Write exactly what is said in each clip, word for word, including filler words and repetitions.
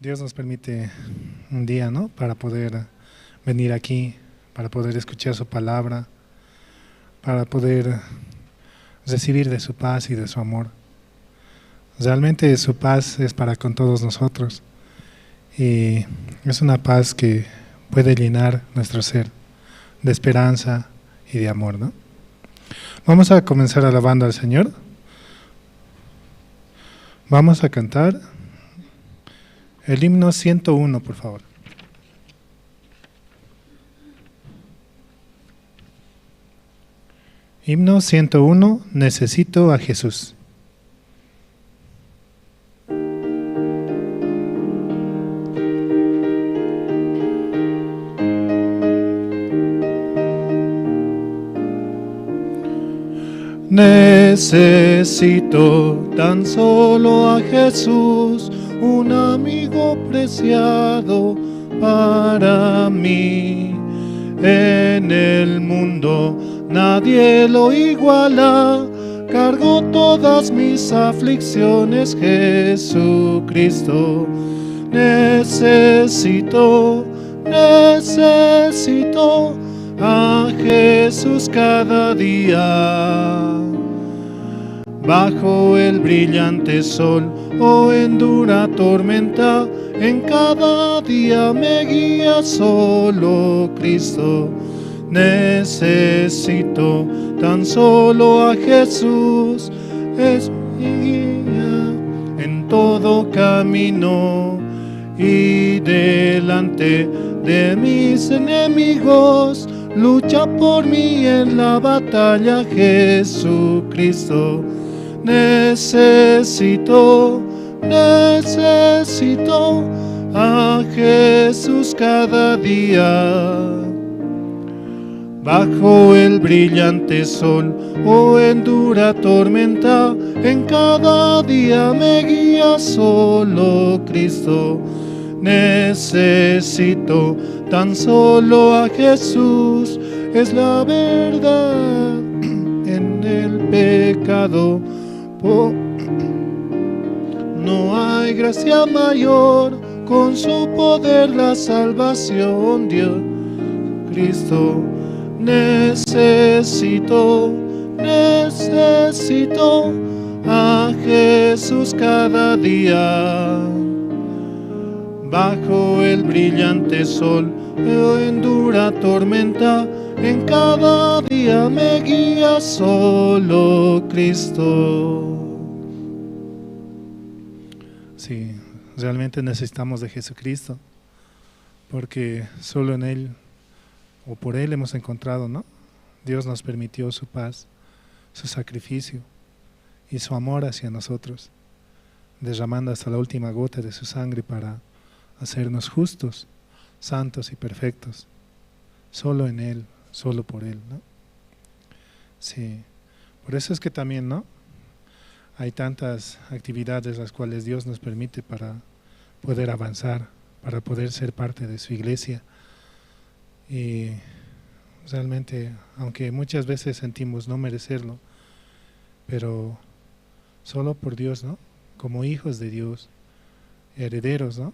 Dios nos permite un día, ¿no? Para poder venir aquí, para poder escuchar su palabra, para poder recibir de su paz y de su amor. Realmente su paz es para con todos nosotros y es una paz que puede llenar nuestro ser de esperanza y de amor, ¿no? Vamos a comenzar alabando al Señor. Vamos a cantar el himno ciento uno, por favor. Himno ciento uno, Necesito a Jesús. Necesito tan solo a Jesús, un amigo preciado para mí. En el mundo nadie lo iguala, cargó todas mis aflicciones Jesucristo. Necesito, necesito a Jesús cada día. Bajo el brillante sol o en dura tormenta, en cada día me guía solo Cristo. Necesito tan solo a Jesús, es mi guía en todo camino. Y delante de mis enemigos, lucha por mí en la batalla, Jesucristo. Necesito, necesito a Jesús cada día. Bajo el brillante sol o en dura tormenta, en cada día me guía solo Cristo. Necesito tan solo a Jesús, es la verdad en el pecado. Po- No hay gracia mayor, con su poder la salvación dio Cristo. Necesito, necesito a Jesús cada día. Bajo el brillante sol o en dura tormenta, en cada día me guía solo Cristo. Sí, realmente necesitamos de Jesucristo, porque solo en Él o por Él hemos encontrado, ¿no? Dios nos permitió su paz, su sacrificio y su amor hacia nosotros, derramando hasta la última gota de su sangre para hacernos justos, santos y perfectos. Solo en Él, solo por Él, ¿no? Sí. Por eso es que también, ¿no? Hay tantas actividades las cuales Dios nos permite para poder avanzar, para poder ser parte de su iglesia. Y realmente, aunque muchas veces sentimos no merecerlo, pero solo por Dios, ¿no? Como hijos de Dios, herederos, ¿no?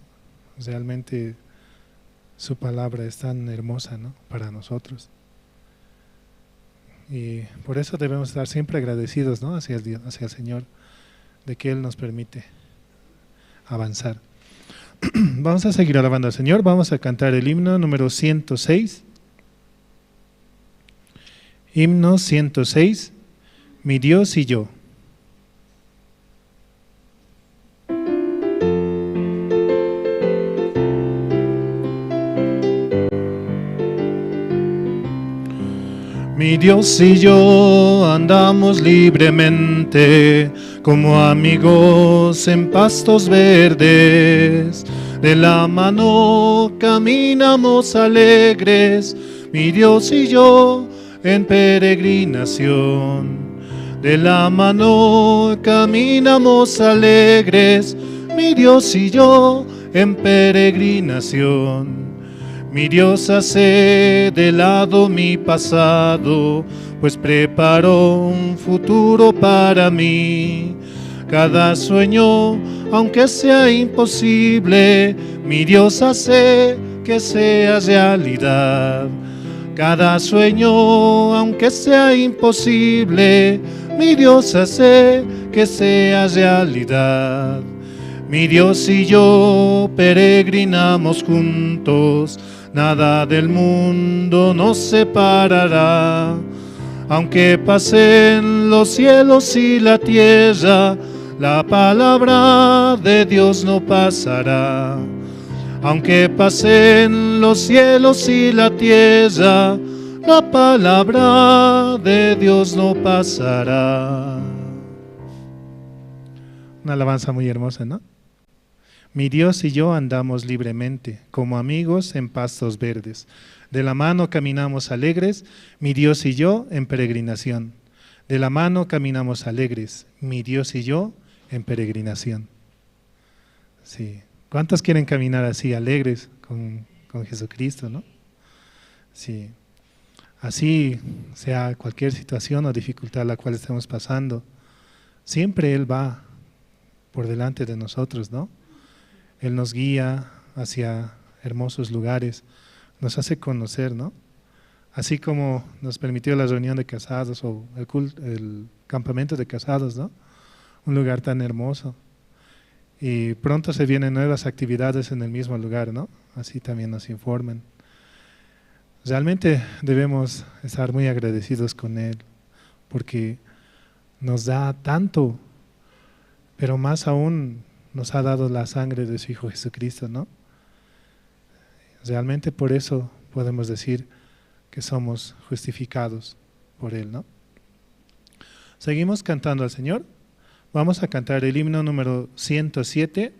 Realmente su palabra es tan hermosa, ¿no? Para nosotros. Y por eso debemos estar siempre agradecidos, ¿no? Hacia el Dios, hacia el Señor, de que Él nos permite avanzar. Vamos a seguir alabando al Señor. Vamos a cantar el himno número ciento seis. Himno ciento seis, Mi Dios y yo. Mi Dios y yo andamos libremente como amigos en pastos verdes. De la mano caminamos alegres, mi Dios y yo en peregrinación. De la mano caminamos alegres, mi Dios y yo en peregrinación. Mi Dios hace de lado mi pasado, pues preparó un futuro para mí. Cada sueño, aunque sea imposible, mi Dios hace que sea realidad. Cada sueño, aunque sea imposible, mi Dios hace que sea realidad. Mi Dios y yo peregrinamos juntos, nada del mundo nos separará. Aunque pasen los cielos y la tierra, la palabra de Dios no pasará. Aunque pasen los cielos y la tierra, la palabra de Dios no pasará. Una alabanza muy hermosa, ¿no? Mi Dios y yo andamos libremente, como amigos en pastos verdes. De la mano caminamos alegres, mi Dios y yo en peregrinación. De la mano caminamos alegres, mi Dios y yo en peregrinación. Sí. ¿Cuántos quieren caminar así, alegres con, con Jesucristo, no? Sí. Así sea cualquier situación o dificultad la cual estemos pasando, siempre Él va por delante de nosotros, ¿no? Él nos guía hacia hermosos lugares, nos hace conocer, ¿no? Así como nos permitió la reunión de casados o el cul-, el campamento de casados, ¿no? Un lugar tan hermoso. Y pronto se vienen nuevas actividades en el mismo lugar, ¿no? Así también nos informan. Realmente debemos estar muy agradecidos con Él, porque nos da tanto, pero más aún nos ha dado la sangre de su Hijo Jesucristo, ¿no? Realmente por eso podemos decir que somos justificados por Él, ¿no? Seguimos cantando al Señor. Vamos a cantar el himno número ciento siete.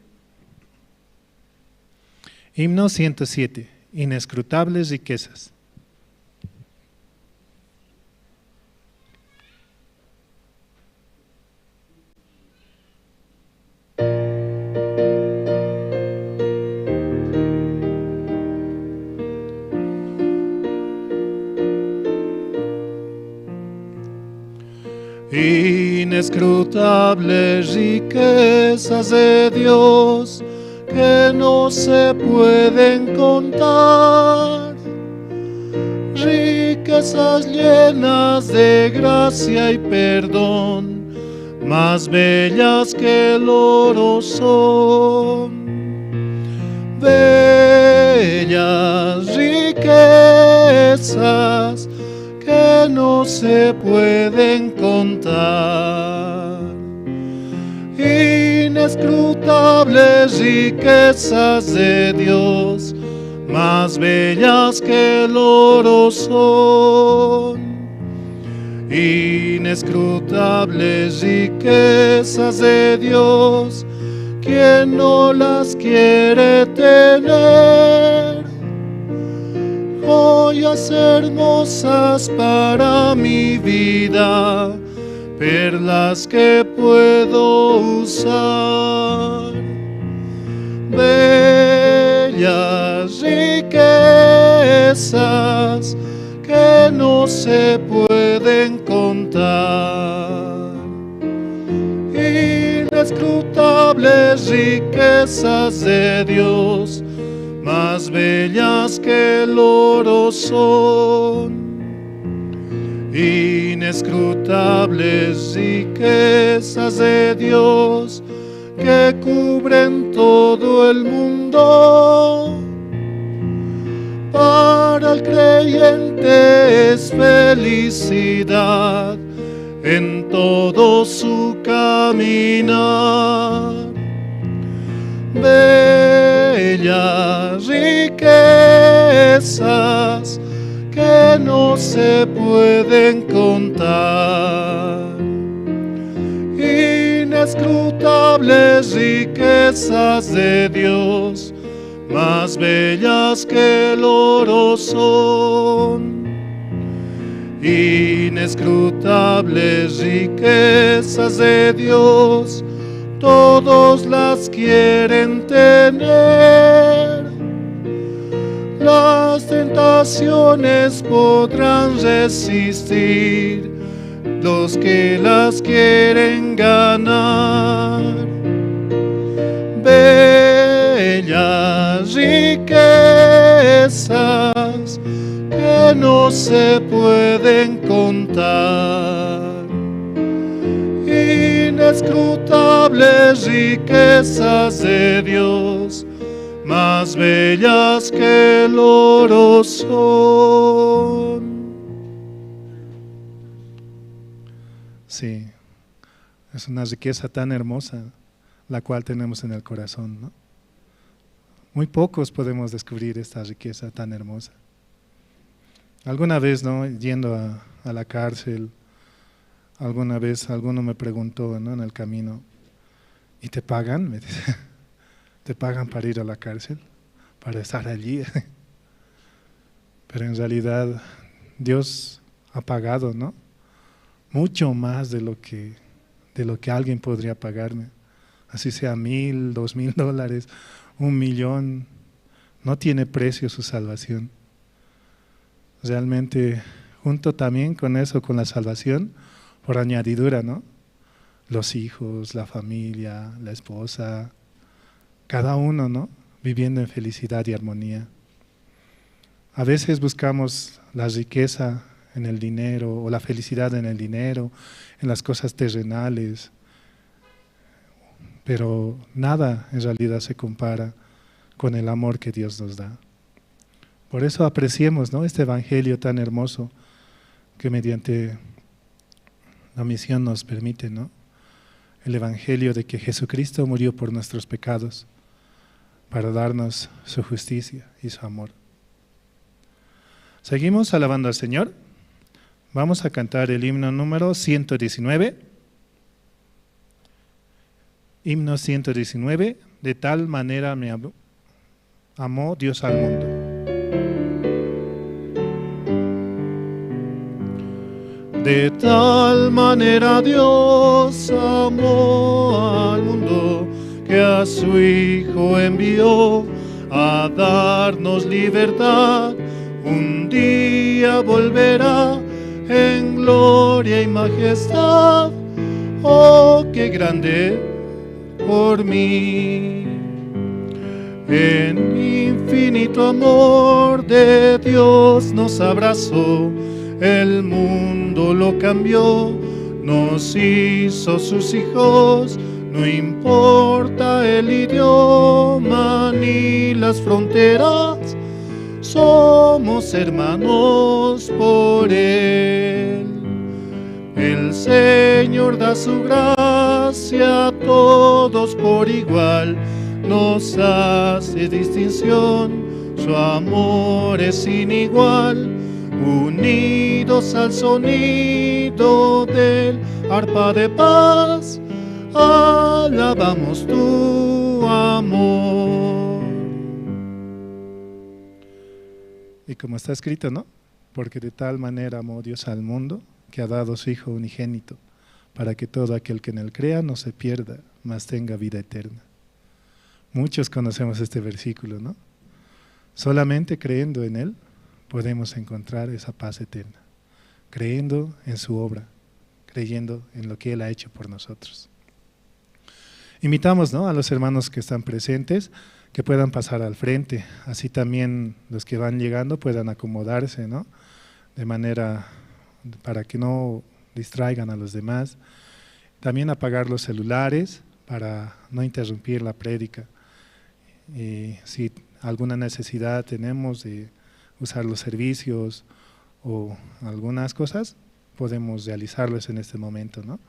Himno ciento siete, Inescrutables riquezas. Inescrutables riquezas de Dios que no se pueden contar, riquezas llenas de gracia y perdón, más bellas que el oro son. Bellas riquezas que no se pueden contar. Inescrutables riquezas de Dios, más bellas que el oro son. Inescrutables riquezas de Dios, ¿quién no las quiere tener? Joyas hermosas para mi vida, perlas que puedo usar, bellas riquezas que no se pueden contar. Inescrutables riquezas de Dios, más bellas que el oro son. Inescrutables riquezas de Dios que cubren todo el mundo. Para el creyente es felicidad en todo su caminar. Bellas riquezas que no se pueden contar. Inescrutables riquezas de Dios, más bellas que el oro son. Inescrutables riquezas de Dios, todos las quieren tener. Las tentaciones podrán resistir los que las quieren ganar. Esas que no se pueden contar, inescrutables riquezas de Dios, más bellas que el oro son. Sí, es una riqueza tan hermosa la cual tenemos en el corazón, ¿no? Muy pocos podemos descubrir esta riqueza tan hermosa. Alguna vez, ¿no? Yendo a, a la cárcel, alguna vez alguno me preguntó, ¿no? En el camino, "¿Y te pagan?", me dice. "¿Te pagan para ir a la cárcel? ¿Para estar allí?". Pero en realidad Dios ha pagado, ¿no? Mucho más de lo que, de lo que alguien podría pagarme. Así sea mil, dos mil dólares, un millón, no tiene precio su salvación. Realmente, junto también con eso, con la salvación, por añadidura, ¿no? Los hijos, la familia, la esposa, cada uno, ¿no? Viviendo en felicidad y armonía. A veces buscamos la riqueza en el dinero o la felicidad en el dinero, en las cosas terrenales, pero nada en realidad se compara con el amor que Dios nos da. Por eso apreciemos, ¿no? Este evangelio tan hermoso que mediante la misión nos permite, ¿no? El evangelio de que Jesucristo murió por nuestros pecados para darnos su justicia y su amor. Seguimos alabando al Señor. Vamos a cantar el himno número ciento diecinueve. Himno ciento diecinueve, "De tal manera me amó, amó Dios al mundo". De tal manera Dios amó al mundo que a su Hijo envió a darnos libertad. Un día volverá en gloria y majestad. Oh, qué grande por mí. En infinito amor de Dios nos abrazó, el mundo lo cambió, nos hizo sus hijos, no importa el idioma ni las fronteras, somos hermanos por Él. El Señor da su gracia a todos por igual, nos hace distinción, su amor es sin igual. Unidos al sonido del arpa de paz, alabamos tu amor. Y como está escrito, ¿no? Porque de tal manera amó Dios al mundo, que ha dado su Hijo unigénito, para que todo aquel que en él crea no se pierda, mas tenga vida eterna. Muchos conocemos este versículo, ¿no? Solamente creyendo en él podemos encontrar esa paz eterna, creyendo en su obra, creyendo en lo que él ha hecho por nosotros. Invitamos, ¿no?, a los hermanos que están presentes que puedan pasar al frente, así también los que van llegando puedan acomodarse, ¿no? De manera para que no distraigan a los demás. También apagar los celulares para no interrumpir la prédica. Y si alguna necesidad tenemos de usar los servicios o algunas cosas, podemos realizarlos en este momento, ¿no?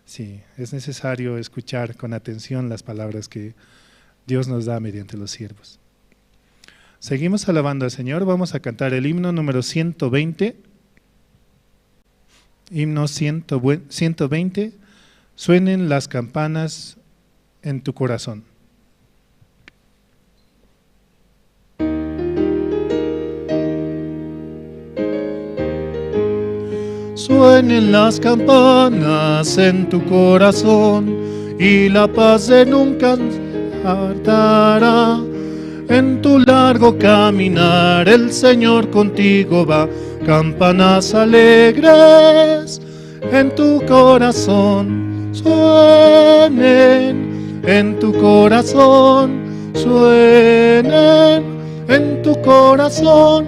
Sí, es necesario escuchar con atención las palabras que Dios nos da mediante los siervos. Seguimos alabando al Señor. Vamos a cantar el himno número ciento veinte. Himno ciento veinte. Suenen las campanas en tu corazón. Suenen las campanas en tu corazón y la paz de nunca hartará. En tu largo caminar el Señor contigo va. Campanas alegres en tu corazón suenen, en tu corazón suenen, En tu corazón,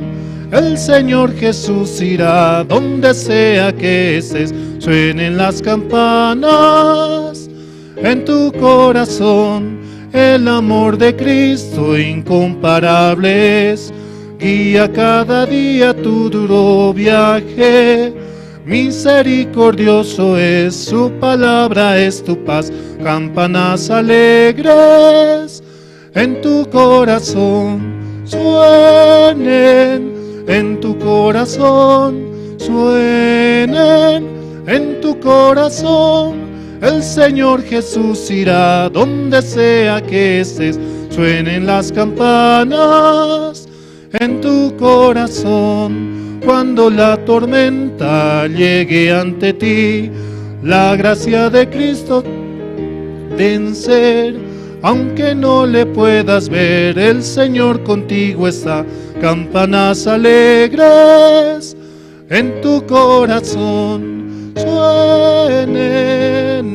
el Señor Jesús irá donde sea que estés. Suenen las campanas en tu corazón. El amor de Cristo incomparable es. Guía cada día tu duro viaje. Misericordioso es, su palabra es tu paz. Campanas alegres en tu corazón, suenen en tu corazón, suenen en tu corazón. El Señor Jesús irá donde sea que estés, suenen las campanas en tu corazón. Cuando la tormenta llegue ante ti, la gracia de Cristo vencer. Aunque no le puedas ver, el Señor contigo está. Campanas alegres en tu corazón, suenen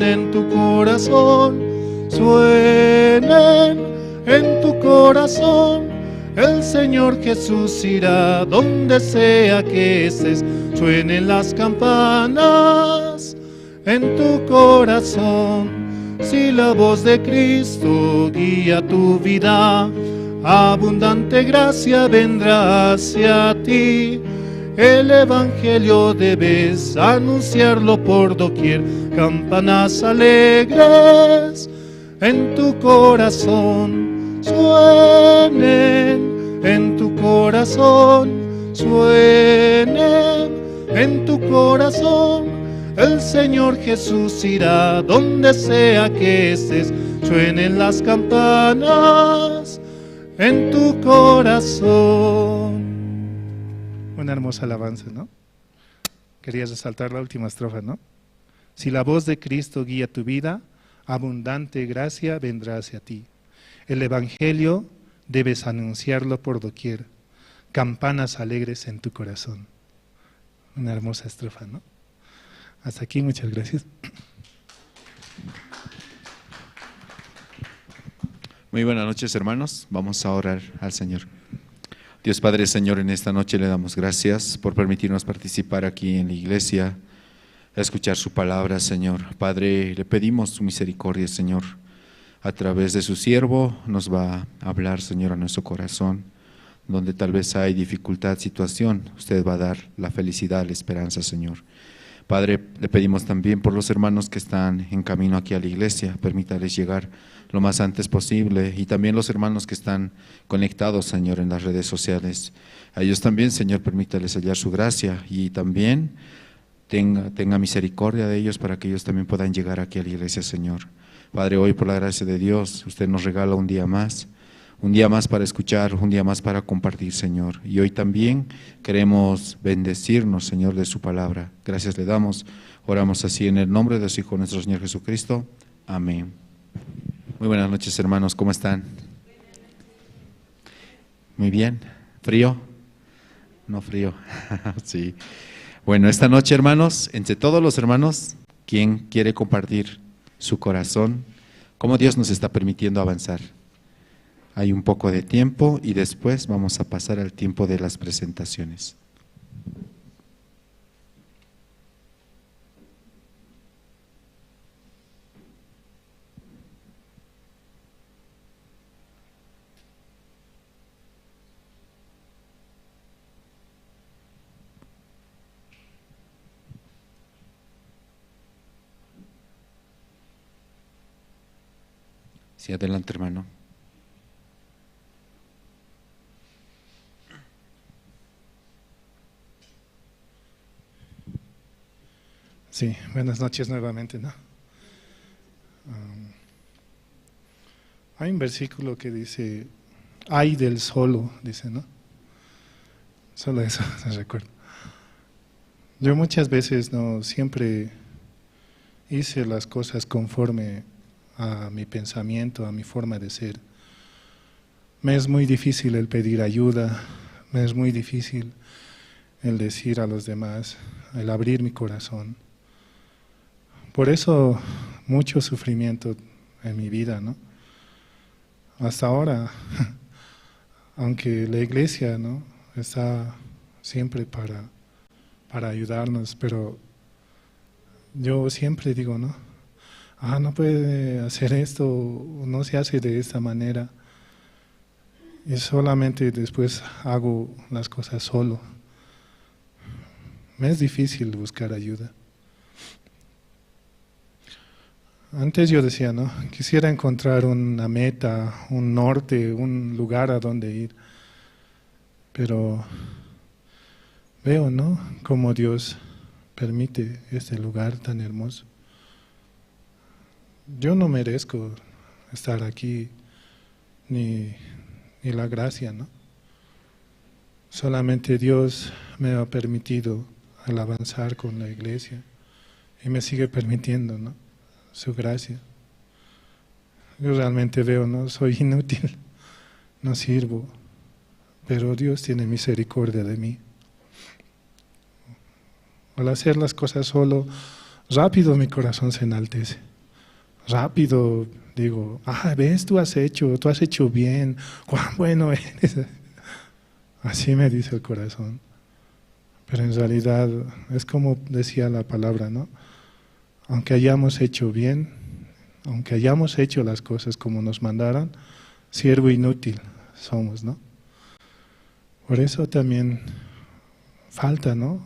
en tu corazón, suenen en tu corazón. El Señor Jesús irá donde sea que estés, suenen las campanas en tu corazón. Si la voz de Cristo guía tu vida, abundante gracia vendrá hacia ti. El evangelio debes anunciarlo por doquier. Campanas alegres en tu corazón, suenen en tu corazón, suenen en tu corazón. El Señor Jesús irá donde sea que estés, suenen las campanas en tu corazón. Una hermosa alabanza, ¿no? Quería resaltar la última estrofa, ¿no? Si la voz de Cristo guía tu vida, abundante gracia vendrá hacia ti. El evangelio debes anunciarlo por doquier, campanas alegres en tu corazón. Una hermosa estrofa, ¿no? Hasta aquí, muchas gracias. Muy buenas noches, hermanos. Vamos a orar al Señor. Dios Padre, Señor, en esta noche le damos gracias por permitirnos participar aquí en la iglesia, escuchar su palabra, Señor. Padre, le pedimos tu misericordia, Señor. A través de su siervo nos va a hablar, Señor, a nuestro corazón, donde tal vez hay dificultad, situación. Usted va a dar la felicidad, la esperanza, Señor. Padre, le pedimos también por los hermanos que están en camino aquí a la iglesia, permítales llegar lo más antes posible, y también los hermanos que están conectados, Señor, en las redes sociales. A ellos también, Señor, permítales hallar su gracia y también tenga, tenga misericordia de ellos para que ellos también puedan llegar aquí a la iglesia, Señor. Padre, hoy por la gracia de Dios, usted nos regala un día más, un día más para escuchar, un día más para compartir, Señor. Y hoy también queremos bendecirnos, Señor, de su palabra. Gracias le damos. Oramos así en el nombre de su Hijo, nuestro Señor Jesucristo. Amén. Muy buenas noches, hermanos. ¿Cómo están? Muy bien. ¿Frío? No frío. Sí. Bueno, esta noche, hermanos, entre todos los hermanos, ¿quién quiere compartir su corazón? ¿Cómo Dios nos está permitiendo avanzar? Hay un poco de tiempo y después vamos a pasar al tiempo de las presentaciones. Sí, adelante, hermano. Sí, buenas noches nuevamente, ¿no? Am, hay un versículo que dice, "Ay del solo", dice, ¿no? Solo eso se recuerda. Yo muchas veces no siempre hice las cosas conforme a mi pensamiento, a mi forma de ser. Me es muy difícil el pedir ayuda, me es muy difícil el decir a los demás, el abrir mi corazón. Por eso mucho sufrimiento en mi vida, ¿no? Hasta ahora Aunque la iglesia, ¿no? Está siempre para, para ayudarnos, pero yo siempre digo, ¿no? Ah, no puede hacer esto, no se hace de esta manera. Y solamente después hago las cosas solo. Me es difícil buscar ayuda. Antes yo decía, ¿no? Quisiera encontrar una meta, un norte, un lugar a donde ir. Pero veo, ¿no? Cómo Dios permite este lugar tan hermoso. Yo no merezco estar aquí, ni, ni la gracia, ¿no? Solamente Dios me ha permitido el avanzar con la iglesia y me sigue permitiendo, ¿no? Su gracia. Yo realmente veo, ¿no? Soy inútil, no sirvo, pero Dios tiene misericordia de mí. Al hacer las cosas solo, rápido mi corazón se enaltece. Rápido digo, ah, ves, tú has hecho, tú has hecho bien, cuán bueno eres. Así me dice el corazón. Pero en realidad es como decía la palabra, ¿no? Aunque hayamos hecho bien, aunque hayamos hecho las cosas como nos mandaron, siervo inútil somos, ¿no? Por eso también falta, ¿no?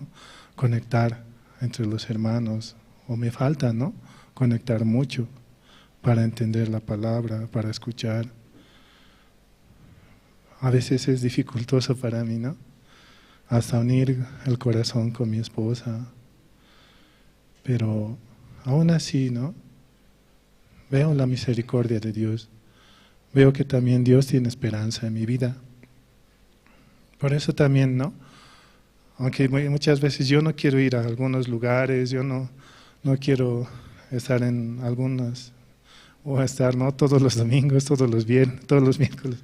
Conectar entre los hermanos, o me falta, ¿no? Conectar mucho para entender la palabra, para escuchar. A veces es dificultoso para mí, ¿no? Hasta unir el corazón con mi esposa. Pero aún así, ¿no? Veo la misericordia de Dios. Veo que también Dios tiene esperanza en mi vida. Por eso también, ¿no? Aunque mu-, muchas veces yo no quiero ir a algunos lugares, yo no, no quiero estar en algunas, o estar, ¿no? Todos los domingos, todos los viernes, todos los miércoles.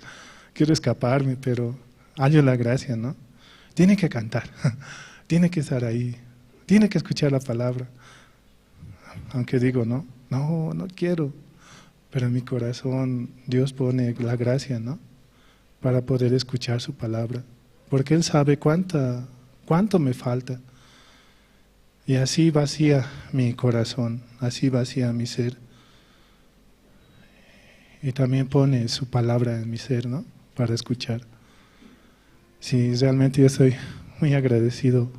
Quiero escaparme, pero hallo la gracia, ¿no? Tiene que cantar, tiene que estar ahí, tiene que escuchar la palabra. Aunque digo, no, no, no quiero. Pero en mi corazón Dios pone la gracia, ¿no? Para poder escuchar su palabra. Porque Él sabe cuánta, cuánto me falta. Y así vacía mi corazón, así vacía mi ser. Y también pone su palabra en mi ser, ¿no? Para escuchar. Sí, realmente yo estoy muy agradecido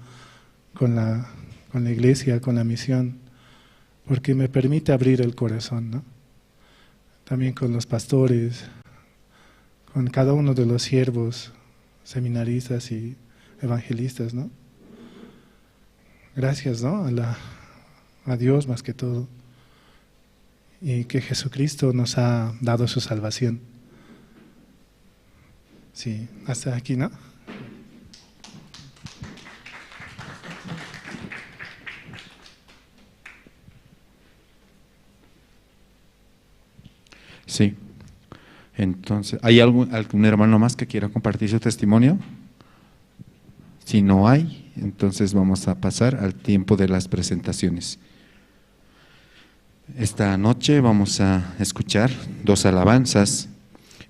con la, con la iglesia, con la misión, porque me permite abrir el corazón, ¿no? También con los pastores, con cada uno de los siervos, seminaristas y evangelistas, ¿no? Gracias, ¿no? A la, a Dios más que todo, y que Jesucristo nos ha dado su salvación. Sí, hasta aquí, ¿no? Sí. Entonces, ¿hay algún, algún hermano más que quiera compartir su testimonio? Si no hay, entonces vamos a pasar al tiempo de las presentaciones. Esta noche vamos a escuchar dos alabanzas.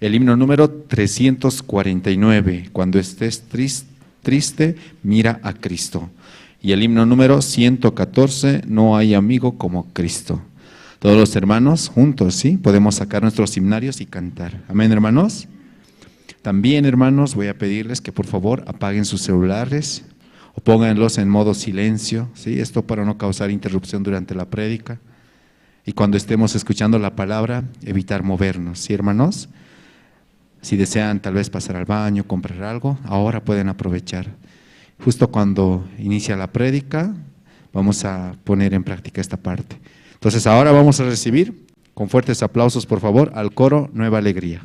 El himno número trescientos cuarenta y nueve, "Cuando estés tris-, triste, mira a Cristo". Y el himno número ciento catorce, "No hay amigo como Cristo". Todos los hermanos juntos, ¿sí? Podemos sacar nuestros himnarios y cantar. Amén, hermanos. También, hermanos, voy a pedirles que por favor apaguen sus celulares o pónganlos en modo silencio, ¿sí? Esto para no causar interrupción durante la prédica. Y cuando estemos escuchando la palabra, evitar movernos, ¿sí, hermanos? Si desean tal vez pasar al baño, comprar algo, ahora pueden aprovechar. Justo cuando inicia la prédica, vamos a poner en práctica esta parte. Entonces, ahora vamos a recibir con fuertes aplausos, por favor, al coro Nueva Alegría.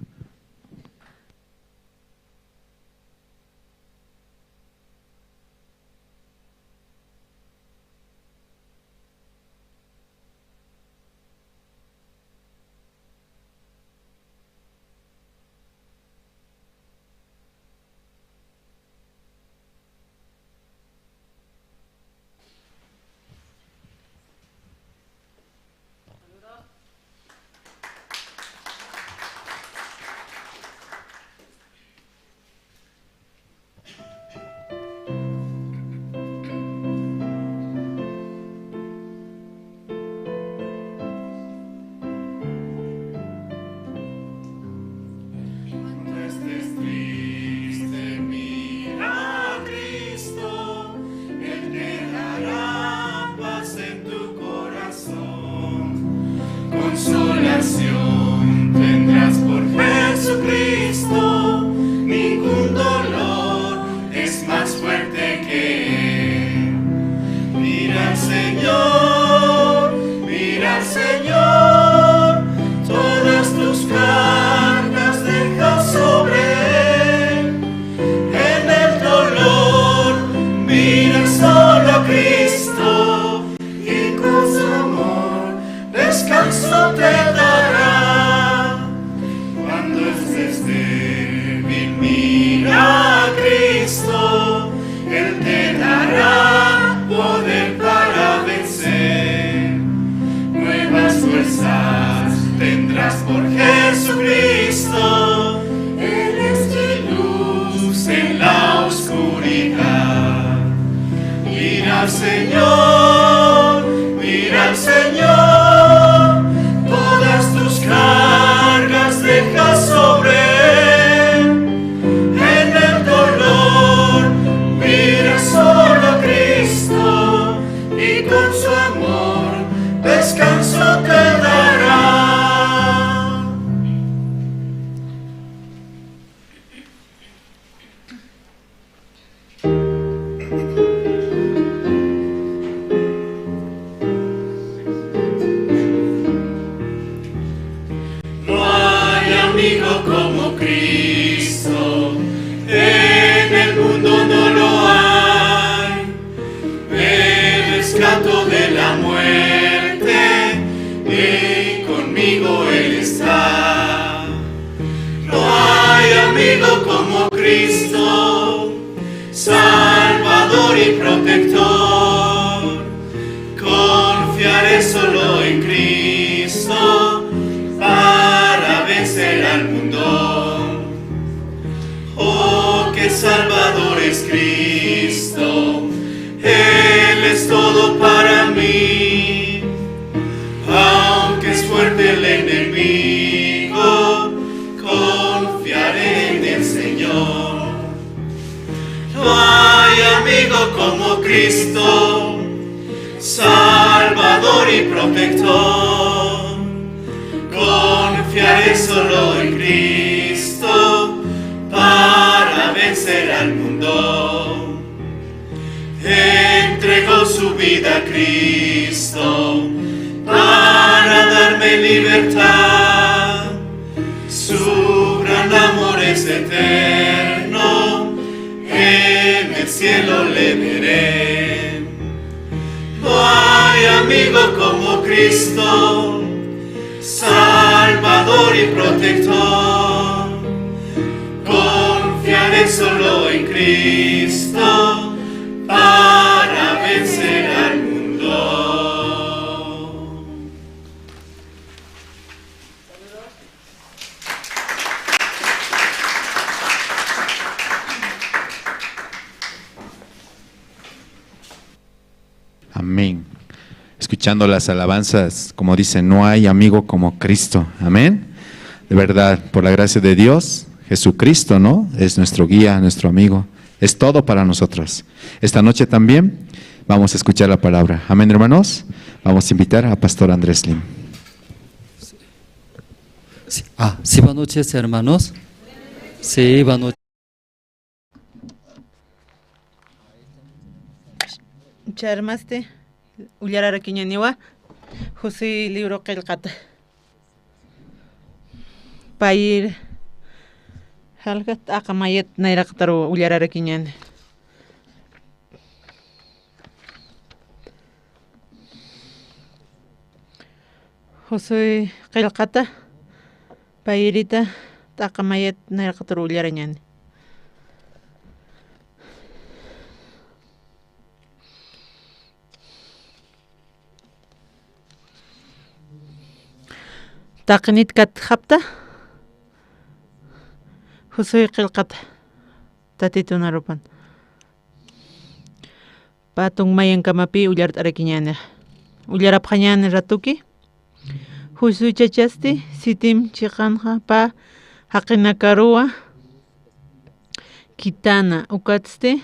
Tendrás por Jesucristo, ningún dolor es más fuerte que él. Mira al Señor, mira al Señor, todas tus cargas deja sobre él. En el dolor, mira solo a Cristo, y con su amor descanso te dará. Cuando estés débil, mira a Cristo, él te dará poder para vencer. Nuevas fuerzas tendrás por Jesucristo, él es mi luz en la oscuridad. Mira al Señor, mira al Señor, todas tus cargas deja sobre él. En el dolor, mira solo a Cristo, y con su amor descanso te dará. No hay amigo como Cristo, en el mundo no lo hay. Me rescató de la muerte y conmigo él está. No hay amigo como Cristo, Salvador y protector. Confiaré solo en Cristo para vencer al mundo. Oh, qué Salvador es Cristo, él es todo para mí. Aunque es fuerte el enemigo, confiaré en el Señor. No hay amigo como Cristo, Salvador y protector. Confiaré solo en Cristo para vencer al mundo. Entregó su vida a Cristo para darme libertad. Su gran amor es eterno, en el cielo le veré. No hay amigo como Cristo, Salvador y protector. Confiaré solo en Cristo para vencer al mundo. Amén. Escuchando las alabanzas, como dice, no hay amigo como Cristo. Amén. De verdad, por la gracia de Dios, Jesucristo, ¿no? Es nuestro guía, nuestro amigo. Es todo para nosotros. Esta noche también vamos a escuchar la palabra. Amén, hermanos. Vamos a invitar a Pastor Andrés Lim. Sí. Ah, sí, buenas noches, hermanos. Sí, buenas noches. Charmasti, ullararakiñaniwa, Josué libro qillqata. Payir, jalja t'aqa mayat nayraqataru ullararakiñani. Josué qillqata, payirita, t'aqa mayat nayraqataru ullarañani. Taqinit katjapta, Josué qillqata, Tatitun arupan. Pä tunmayankamapï ullart'arakiñäni. Ullarapxañäni ratuki. Josué chachasti sitim chiqanxa pä jaqinakaruwa khitäna, ukatsti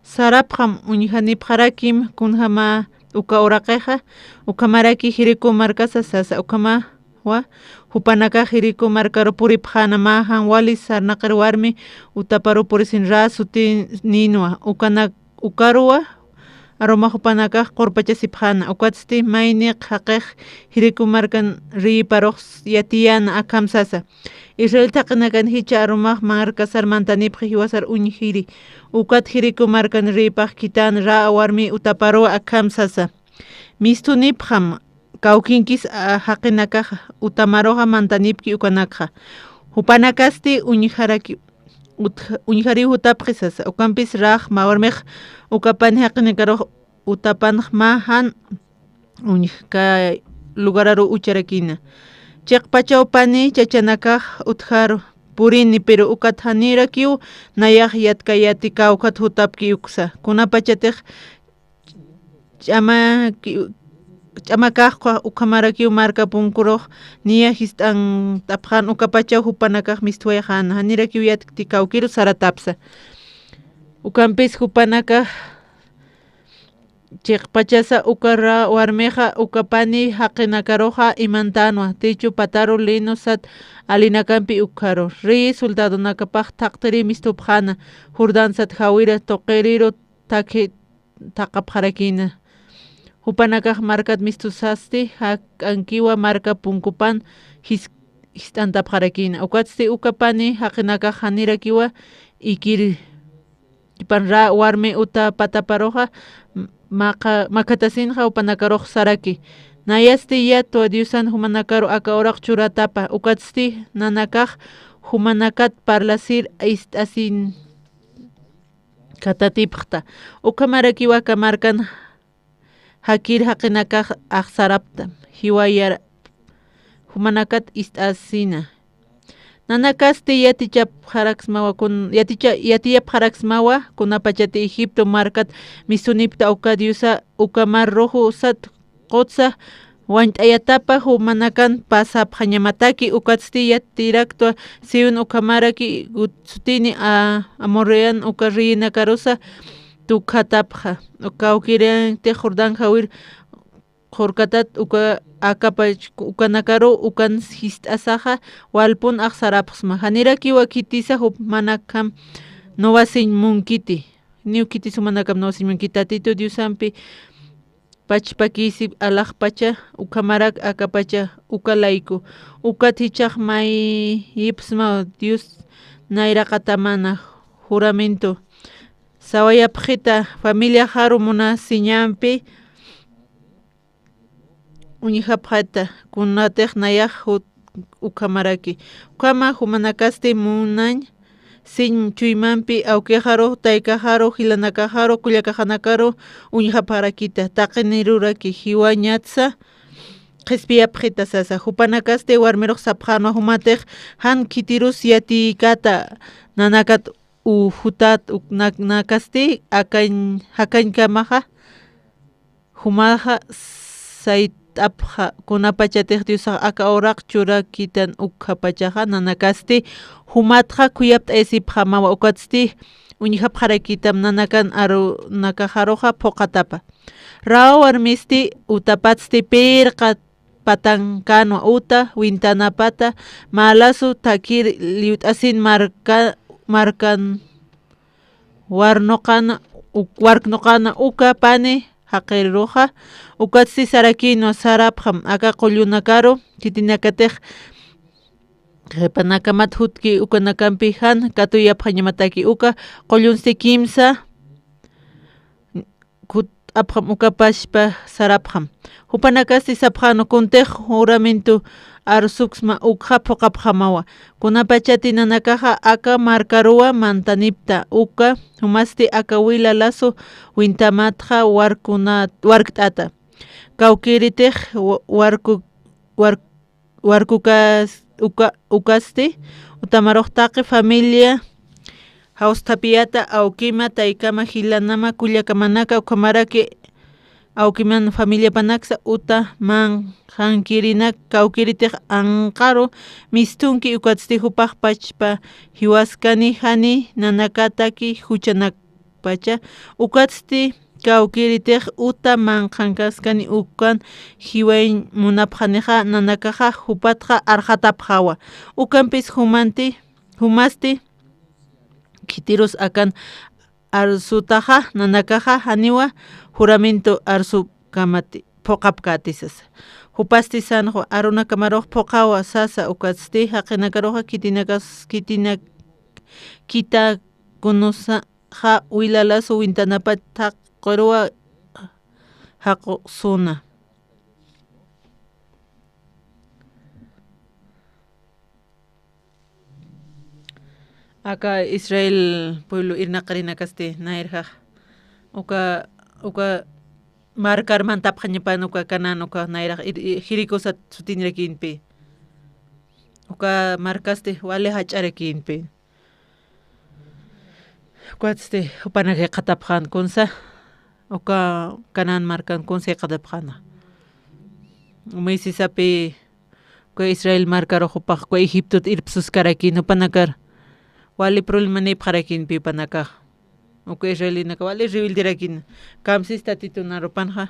sarapxam uñjanipxarakim kunjama uka uraqixa, ukhamaraki Jericó markasa sasa, ukhama wa, jupanakax Jiriku markaru puripxäna mä jan wali sarnaqir warmi utaparu purisin Raa sutinïnwa, ukanak ukaruwa aruma jupanakax qurpachasipxäna. Ukatsti mayni jaqix Jiriku markan riyiparux yatiyäna akham sasa: Israel thaqinakan jichha arumax markasar mantanipxi jiwasar uñjiri. Ukat Jiriku markan riyipax khitän Raa warmi utaparuwa akham sasa: Misthunipxam, kawkinkis, a, jaqinakaxa, utamaruxa mantanipki ukanakxa. Jupanakasti uñjaraki-, utja-, uñjariw jutapxi sasa. Ukampis Raa warmix uka pani jaqinakarux utapanx mä jan uñjka lugararu ucharakïna. Chiqpachaw pani chachanakax utjaru purini, pero ukat janirakiw nayax yatkayäti kawkhat jutapki uksa. Kunapachatix ch'amaki-, ch'amakax ukhamarakiw marka punkurux niya jist'antapxän, ukapachaw jupanakax misthuwayxäna, janirakiw yatkti kawkiru saratapsa. Ukampis jupanakax chiqpachasa uka Raa warmixa uka pani jaqinakaruxa imantänwa, tichu pataru lino sat alinakampi ukharu. Rey soldadonakapax thaqtiri misthupxäna, Jordán sat jawira tuqiriru thakhi thaqapxarakïna. Jupanakax markat misthusasti jak'ankiwa marka punkupan jis-, jist'antapxarakïna. Ukatsti uka pani jaqinakax janirakiwa ikir, ipan Raa warmi uta pataparuxa maqa-, makhatasinxa jupanakarux saraki: Nayasti yatwa Diosan jumanakaru aka uraq churatapa. Ukatsti nanakax jumanakat parlasir ist'asin khatatipxta. Ukhamarakiw aka markan jakir jaqinakax axsarapta, jiwayar jumanakat ist'asina. Nanakasti yatichapxaraksmawa kun-, yaticha-, yatiyapxaraksmawa kunapachati Egipto markat misthunipkta uka diosa, uka mar rojo sat qutsa wañt'ayatapa jumanakan pasapxañamataki. Ukatsti yatiraktwa Sión ukhamaraki gut-, sutini a-, amorrean uka reyinakarusa tukhatapxa. Kawkirantix Jordán jawir qurkatat uka akapach ukanakaru ukan jist'asaxa walpun axsarapxsma. Janirakiwa khitisa jumanakham nuwasiñ munkiti. Niw khitis jumanakam nuwasiñ munkiti. Tatitu Diosampi pachpakisi alaxpacha, ukhamarak akapacha, uka layku. Ukat jichhax mayipxsma Dios nayraqatamana juramento sawayapxita, familiaxaru munasiñampi uñjapxata, kunatix nayax jut-, ukhamaraki. Ukhama jumanakasti munañ siñ chuymampi awkixaru, taykaxaru, jilanakaxaru, kullakaxanakaru uñjapxarakita, taqiniruraki, jiwañatsa qhispiyapxita sasa. Jupanakasti warmirux sapxänwa, jumatix jan khitirus yatiykata nanakat u jutat uk-, nak-, nakasti akañ-, jakañkamaxa, jumaxa sayt'apxa, kunapachatix Diosax aka uraq churakitan ukhapachaxa, nanakasti jumatxa khuyapt'ayasipxamawa, ukatsti uñjapxarakitam nanakan arunakaxaruxa phuqatapa. Raw warmisti utapatsti pirqa patankänwa uta wintanapata, mä lasu thakir lliwt'asin marka-, markan warnuqana, uk-, warknuqana uka pani jaqiruxa, ukatsti sarakïnwa sarapxam aka qullunakaru, khitinakatix qhipanakamat jutki ukanakampi jan katuyapxañamataki uka qullunsti kimsa kut'apxam, uka pachpa sarapxam. Jupanakasti sapxänwa, kuntix juramento arsuksma ukxa phuqapxamawa. Kunapachati nanakaxa aka markaruwa mantanipta, uka jumasti aka wila lasu wintamatxa warkuna-, warkt'ata. Kawkïritix wa-, warku-, wark-, warkukas-, uka-, ukasti, utamarux taqi familia jawsthapiyata, awkima, taykama, jilanama, kullakamanaka, ukhamaraki awkiman familiapanaksa uta manqhankirinak, kawkïritix anqaru misthunki, ukatsti jupax pachpa jiwaskani jani nanakataki juchanakpacha, ukatsti kawkiritix uta manqhankaskani ukan jiwañ munapxanixa nanakaxa jupatxa arxatapxawa. Ukampis jumanti, jumasti khitirus akan arsutaxa nanakaxa janiwa juramento arsukamati phuqhapkäti sasa. Jupasti sanxwa arunakamarux phuqhawa sasa, ukatsti jaqinakaruxa khitinakas, khitinak, khita kunusa ja wilalasu wintanapa thaqiruwa jaqusuna. Aka Israel pueblo irnaqirinakasti nayrjax uka, uka markar mantapxañapan uka Canaán uka nayrjax ir-, ir-, Jericosat sutinirakïnpi. Uka markasti wali jach'arakïnpi. Ukatsti jupanak jikxatapxän kunsa, uka Canaán markan kunsa jikxatapxäna. Moisesapi uka Israel markarux jupax uka Egiptot irpsuskarakïn, jupanakar wali problemanïpxarakïnpi jupanakax. Uka israelinaka wali rebelderakïn. Kamsis Tatitun arupanxa.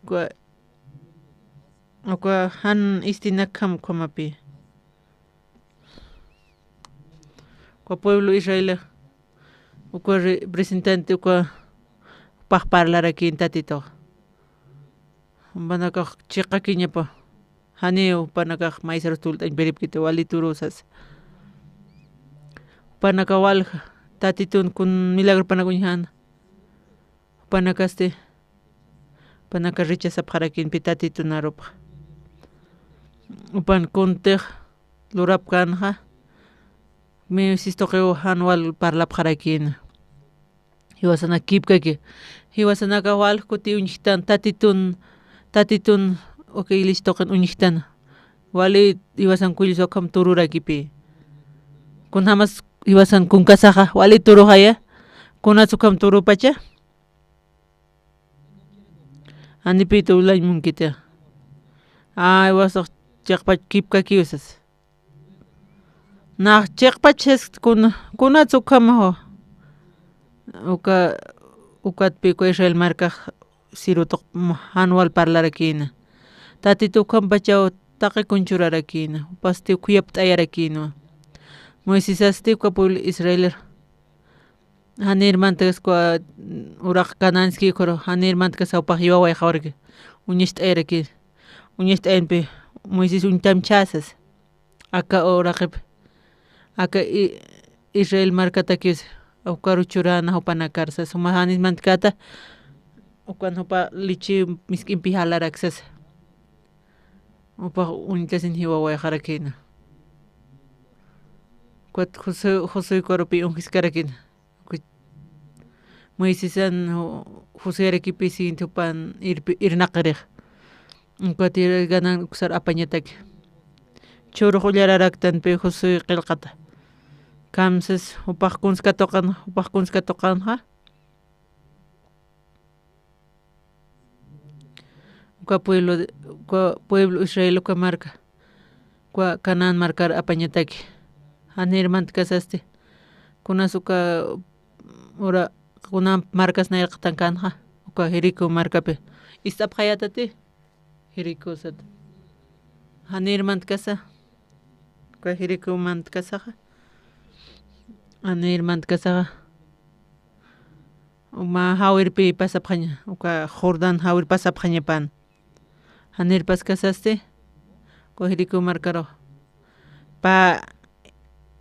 Uka, uka jan istinakjam ukhamapi. Uka pueblo Israel, uka representante, uka jupax parlarakïn Tatitux. Jupanakax chiqakiñapa, janiw jupanakax maysarus tult'añ piripkiti wali turusas. Jupanaka walja, Tatitun kun milagrupanak uñjäna. Jupanakasti, jupanaka rechazapxarakïnpi Tatitun arupxa. Jupan kuntix lurapkänxa, Moisés tuqiw jan wal parlapxarakïna. Jiwasanak kipkaki. Jiwasanakax wal kuti uñjtan Tatitun, Tatitun uka iglesia tuqin uñjtan. Wali jiwasan kullsa ukham tururakipï. Kunjamas jiwasan kunkasaxa wali turuxaya. Kunats ukham turupacha. Janipï tulañ munkiti. Ay, jiwasax chiqpach kipkakiw sas. Nax chiqpach sis kuna, kunats ukhamaxa. Uka, ukatpï uka Israel markax sirutux jan wal parlarakïna. Tatitu ukhampachaw taqi kunchurarakïna. Jupasti khuyapt'ayarakïnwa. Moisesasti uka pueblo Israel Janir mantkas uka uraq Canaanski ukaru, janir mantkas jupax jiwawayxawarki. Uñacht'ayaraki. Uñacht'ayampi Moisés uñtamchäsas. Aka uraqip. Aka I-, Israel markatakis ukaru churana jupanakar sas. Juma janir mantkata ukan jupa lichi misk'impi jalarak sas. Jupax uñtasin jiwawayxarakina. Ukat Josué, Josué ukarupi unjiskarakina. Ukat Moisesan Josuérakipi siguiente jupan irpi-, irnaqirix. Ukat ir-, ganan uksar apañataki. Churux ullararaktanpi Josué qillqata. Kamsas jupax kunska tuqan, jupax kunska tuqanxa. Uka pueblo, uka pueblo Israel uka marka, uka Canaán markar apañataki. Janir mantkasasti. Kunas uka ura, kuna markas nayraqtankanxa, uka Jericó markapi. Ist'apxayatati, Jericó sat. Janir mantkasa, uka Jericó mantkasaxa. Janir mantkasaxa. Mä jawirpi pasapxaña, uka Jordán jawir pasapxañapan. Janir paskasasti, uka Jericó markarux. Pä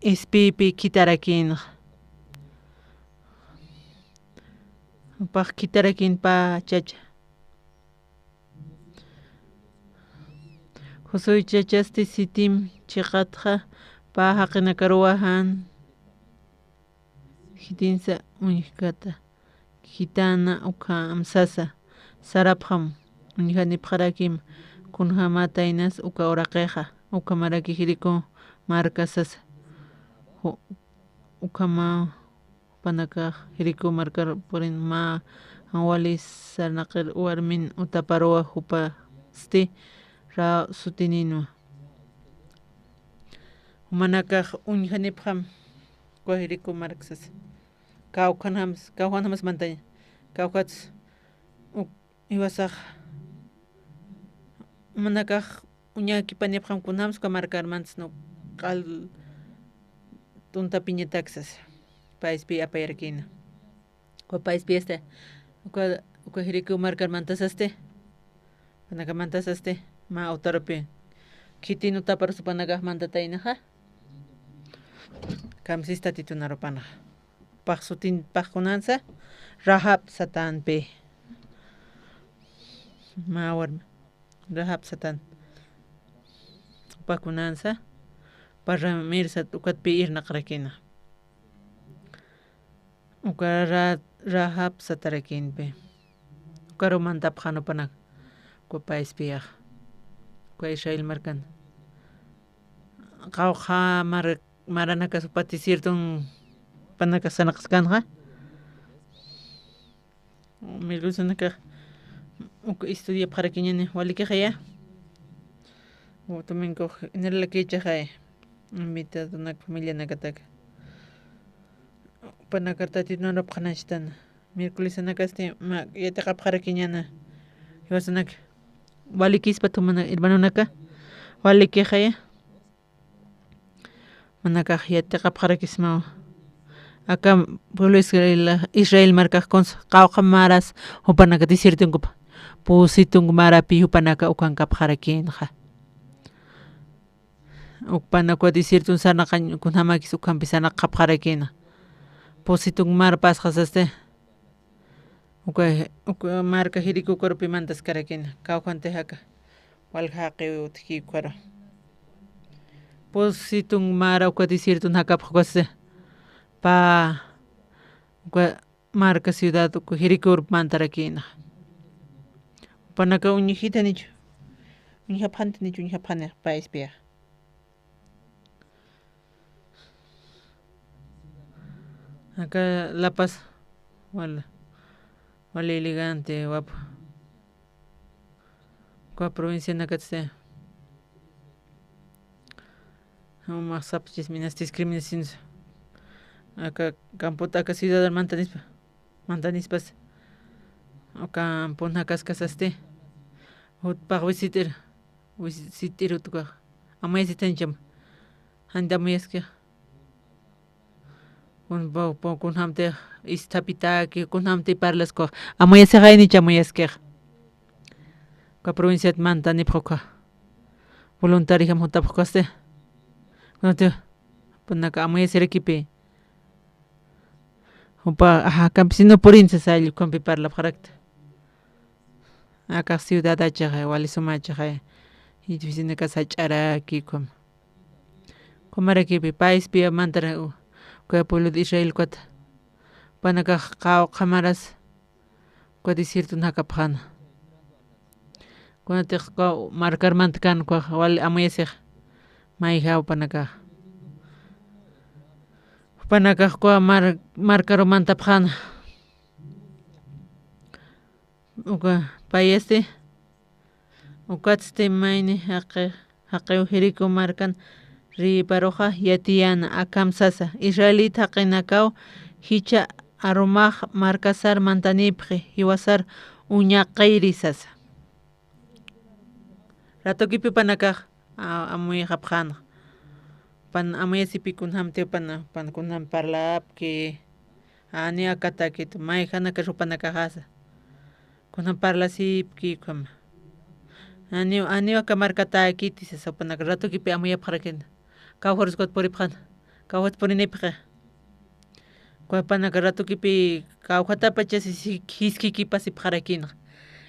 ispiypi khitarakinxa. Jupax khitarakin pä chacha. Josué chachasti Sitim chiqatxa pä jaqinakaruwa jan khitinsa uñjkata, khitana ukhamsasa, sarapxam, uñjanipxarakim, kunjamataynas uka uraqixa, ukhamaraki Jericó marka sasa, ju-, ukhama jupanakax Jericó markar purin mä jan wali sarnaqir warmin utaparuwa jupasti Rahab sutininwa. Jumanakax uñjanipxam uka Jericó mark sasa. Kawkhanjams, kawkhanjams mantaña. Kawkats, u-, jiwasax, jumanakax uñakipanipxam kunjams uka markarmantas, sino q'al tuntapiñatak sasa, payspi apayarakïna. Uka payspi asta, uka, uka Jericó markarmantasasti, jupanakamantasasti, mä utarupi, khitin utaparus jupanakax mantataynaxa. Kamsis Tatitunar jupanxa. Jupax sutin, jupax kunansa, Rahab satanpi. Mä warmi, Rahab satan. Jupax kunansa, jupa Ramir sat ukatpi irnaqarakïna. Uka Ra-, Rahab satarakïnpi. Ukaru mantapxän jupanak, uka payspiyax. Uka Israel markan. Qawqha mar-, maranakas jupa desierton jupanakax sarnaqaskanxa. Mirgulsanakax uk estudiapxarakiñäni, walikixaya. Domingo inirlakichaxay. Invitadonak, familianakatak. Jupanakar Tatitun arupxanachtan. Miércolesanakasti mä yatiqapxarakiñäna. Jiwasanak walikispat jumana hermanonaka. Walikixaya. Jumanakax yatiqapxarakismawa. Aka pueblo Israel, Israel markax kunsa qawqha maras jupanaka desiertonkupa. Pusitung marapi jupanaka ukankapxarakïnxa. Ukpanaka desierton sarnaqañ kunjamakis ukhampi sarnaqapxarakïna. Pusitung mar pasxasasti. Uka, uka marka Jericó ukarupi mantaskarakïna. Kawkhantix aka walja jaqiw utjki ukaru. Pusitung mara uka desierton jakapxkasti. Pä uka marka ciudad uka Jericó mantarakïna. Jupanaka uñjitanichu, uñjapxantanichu, uñjapxani payspiyax. Aka La Paz, wal, wal elegante, wap. Uka provincianakatsti. Jumax sapxchispa minas discriminaciones. Aka campot aka ciudad mantanispa, mantanispas. Uka campon jakaskasasti. Jutpax visit'ir, visit'ir utkax. Amuyasitanicham. Janta amuyaskix. Kun, pa, pa, kunjamtix isthapitaki, kunjamtix parlaskux. Amuyasixaynicha amuyaskix. Uka provinciat mantanipx uka. Voluntarijam jutapxkasti. Kunati, jupanaka amuyasirakipi. Jupa, ajá, campesino purinsa sall ukampi parlapxarakta. Akax ciudadachaxa, wali sumachaxa. Edificionaka sach'araki ukham. Kumarakipi, payspi mantara, u-, uka pueblo de Israel ukat. Jupanakax qawqha maras, uka desierton jakapxäna. Kunatix uka markar mantkan ukax wali amuyasix. Mayja jupanakax. Jupanakax uka mar-, markaru mantapxäna. Uka payasti, ukatsti mayni jaqi-, jaqiw Jericó markan riparuxa yatiyäna, akham sasa: Israelit jaqinakaw, jichha arumax markasar mantanipxi, jiwasar uñaqiri sasa. Ratukipi jupanakax, a-, amuyxapxäna. Jupan amuyasipi kunjamti jupana, jupan kunjam parlapki, janiw akatäkiti, mayjanakar jupanakaxasa. Kunjam parlasipki ukhama. Janiw, janiw aka markatäkiti sasa, jupanaka ratukipi amuyapxarakina. Kawkharus ukat puripxäna, kawkhat purinipxi. Uka jupanaka ratukipi kawkhatapachasi si-, jiskikipasipxarakïna.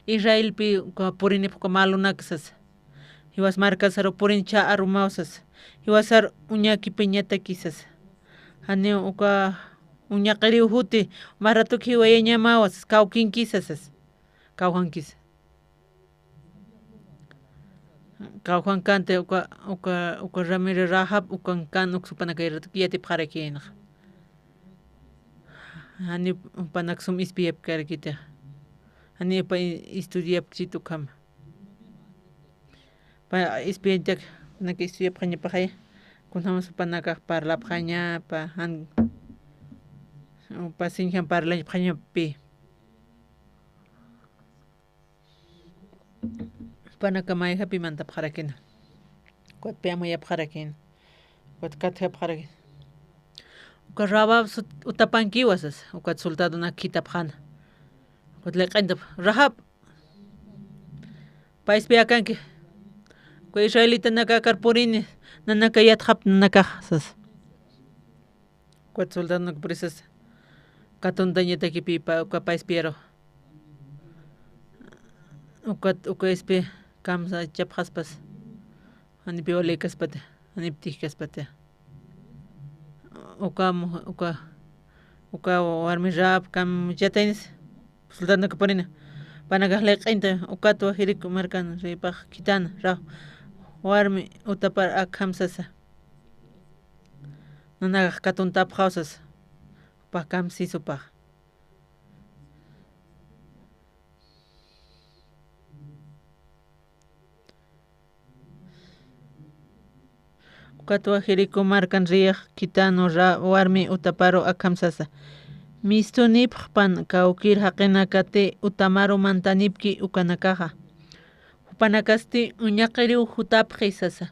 Israelpi uka purinipx uka malunaka sasa. Jiwas markasaru purincha arumaw sasa. Jiwasar uñakipiñataki sasa. Janiw uka uñaqiriw juti, mä ratuki jiwayañamawa sasa, kawkinkisa sasa. Kawjankisa. Kawjankanti uka, uka, uka Ramiro Rahab, ukankan uksa jupanaka yatipxarakïnxa. Jani jupanak sum ispiyapkarakiti. Jani jupa i-, estudiapkchit ukhama. Pa ispiyañtak, jupanaka estudiapxañapaxaya. Kunjamas jupanakax parlapxañapa, jan, jupa siñjam parlañapxañapi. Jupanaka mayjapi mantapxarakina. Ukatpi amuyapxarakina. Ukat katjapxarakina. Uka Rabab sut-, utapankiwa sasa. Ukat soldadonak khitapxäna. Ukat liq'intap, Rahab, payspi akanki. Uka israelitanaka akar purini, nanaka yatxap nanakax sasa. Ukat soldadonak purisas katuntañatakipi pa-, uka payspiyaru. Ukat, uka ispi kamsachapxaspas. Janipi walïkaspati, janipi tijkaspati. Uka mu-, uka, uka warmi Rahab kamchataynisi. Soldadonak purina. Panakax liq'inta, ukatwa Jericó markan rïpax khitana, Rahab warmi utapar akham sasa. Nanakax katuntapxaw sasa. Jupax kamsïs jupax. Ukatwa Jericó markan riyax khitanu ra-, warmi utaparu akham sasa. Mistunipxpan kawkir jaqinakati utamaru mantanipki ukanakaxa. Jupanakasti uñaqiriw jutapxi sasa.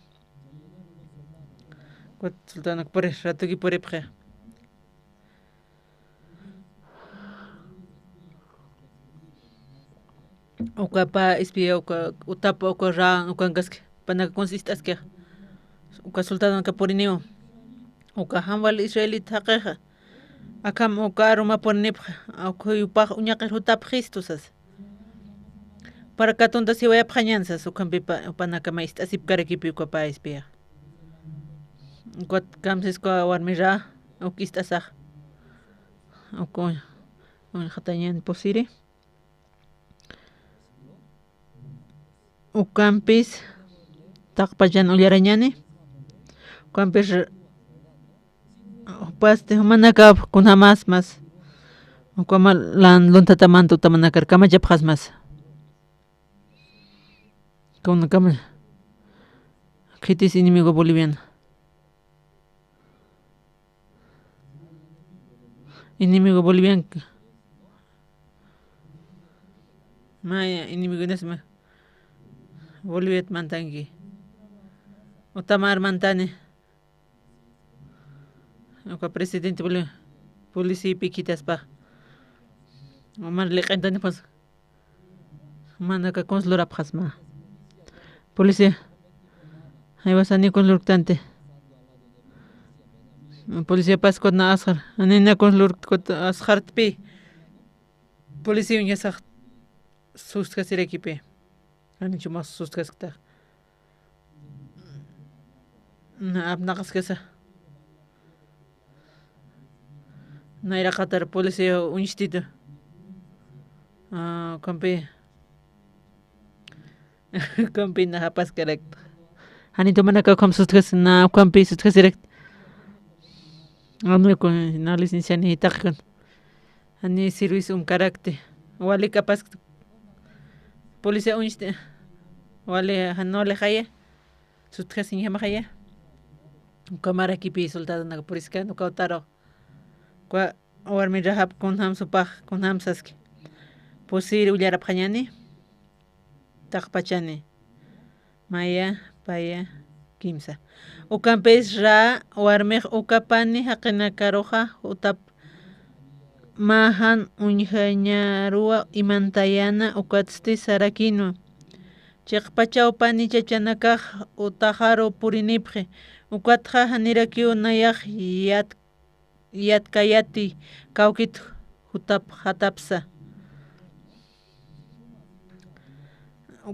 Ukat soldadonak puri, ratuki puripxi. Uka pä ispiya, uka utapa, uka ra, ukankaski, panaka kuns ist'askixa. Uka soldadonaka puriniwa. Uka jam wal israelita jaqixa. Akham uka aruma purinipxa, uka jupax uñaqir jutapxistu sasa. Para katunta siwayapxañän sasa, ukhampipa, panaka mä ist'asipkarakipi uka pä ispiya. Ukat kamsisku warmi ra, uk ist'asax. Uka uñjatañän pusiri. Ukampis taqpachan ullarañani. Ukampis r-, jupasti jumanakap kunjamasmas. Ukama lan luntatamanta utamanakar kamachapxasmas. Kunakama. Khitis enemigo boliviano. Enemigo boliviano. Maya, enemigo nesma. Boliviat mantanki. Utamar mantani. Uka presidente Bolivia. Policía piquitaspa. Umar liq'intani pues. Manaka kuns lurapxasma. Policía. Jaywasani kuns lurktanti. Policía paskut na asxar. Anina kuns lurkut asxartpi. Policía uñasax sustjasirakipi. Janichu mas sustjaskta. Na apnaqaskasa. Nayraqatar policía uñstita. Ah, ukampi. Ukampi na japaskarakta. Janitu manaka ukham sutjas, na ukampi sutjasirakta. Anu kun na licencia ni taqkun. Jani servicio umkarakti. Wali kapaskta. Policía uñsti. Wali, jan wali jaya. Sutjasiñjamaxaya. Uka marakipi soldadonaka puriskan, uka utaru. Uka warmi Rahab kunjam supax, kunjam saski. Pusir ullarapxañani. Taqpachani. Maya, paya, kimsa. Ukampis ra warmix uka pani jaqinakaruxa utap mä jan uñjañaruwa imantayana ukatsti sarakinwa. Chiqpachaw pani chachanakax utaxaru purinipxi, ukatxa janirakiw nayax yat-, yatkayati kawkit jutapxatapsa.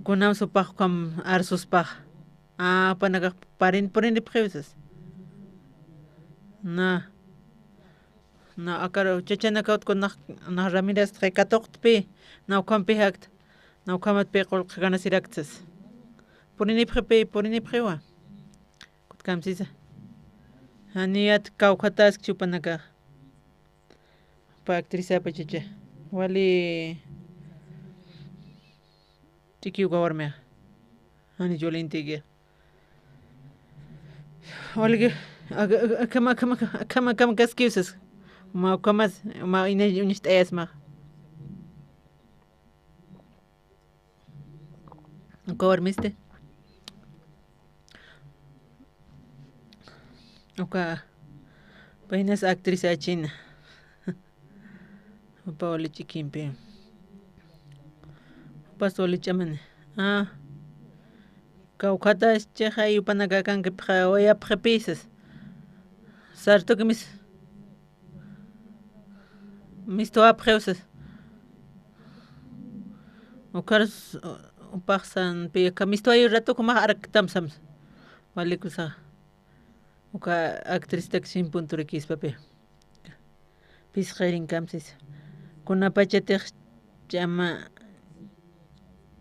Kunam supax ukham arsuspax. Ah, panakax parin purinipxiw sas. Na. Na, akar chachanakawt kun nax, nax Ramírez katuqtpi, na ukhampi jakta, na ukhamatpi qullqi ganasiraksas. Purinipxipi, purinipxiwa. Kutkamsisa. Janiyat kawkhatask chupanakax. Pa actrizapa chacha. Wali t'ikiw kawarmixa. Jani chulintiki. Waliki, ak-, ak-, akhama, akhama, akhama, akhama kaskiw sas. Ma ukhamas, ma ina uñacht'ayasmax. Uka warmisti. Uka, paynas actriz achina. Jupa wali ch'ikimpi. Jupas wali ch'amani. Ah. Kawkhata chixay jupanaka kankipxa wayapxipisas. Sartukimis. Mistuwapxiwsas. Ukharus, upaxsan pi, aka mistuwayu ratukumax arktamsams. Walikusa. Uka actriztak simpunturakispapi. Pisqirinkamsis. Kunapachatix ch'ama,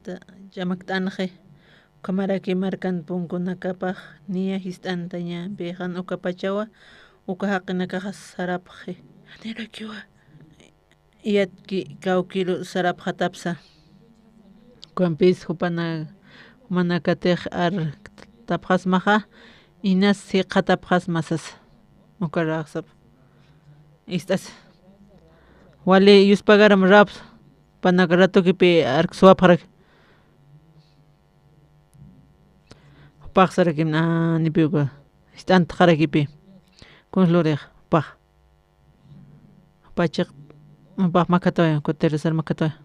ta-, ch'amakt'anxi. Ukhamaraki markan punkunakapax niya jist'antañampixan uka pachawa, uka jaqinakaxa sarapxi. Janirakiwa. Yatki kawkiru sarapxatapsa. Ukampis jupana-, jumanakatix arktapxasmaxa, inas jikxatapxasmasas. Ukaraqsap. Ist'as. Wali yuspagaram raps, panaka ratukipi arkswapxarak. Jupaxsarakim, ah, nipiwka. Ist'antxarakipi. Kunslurix, jupax. Jupachiq, jupax makatawaya, kutirusar makatawaya.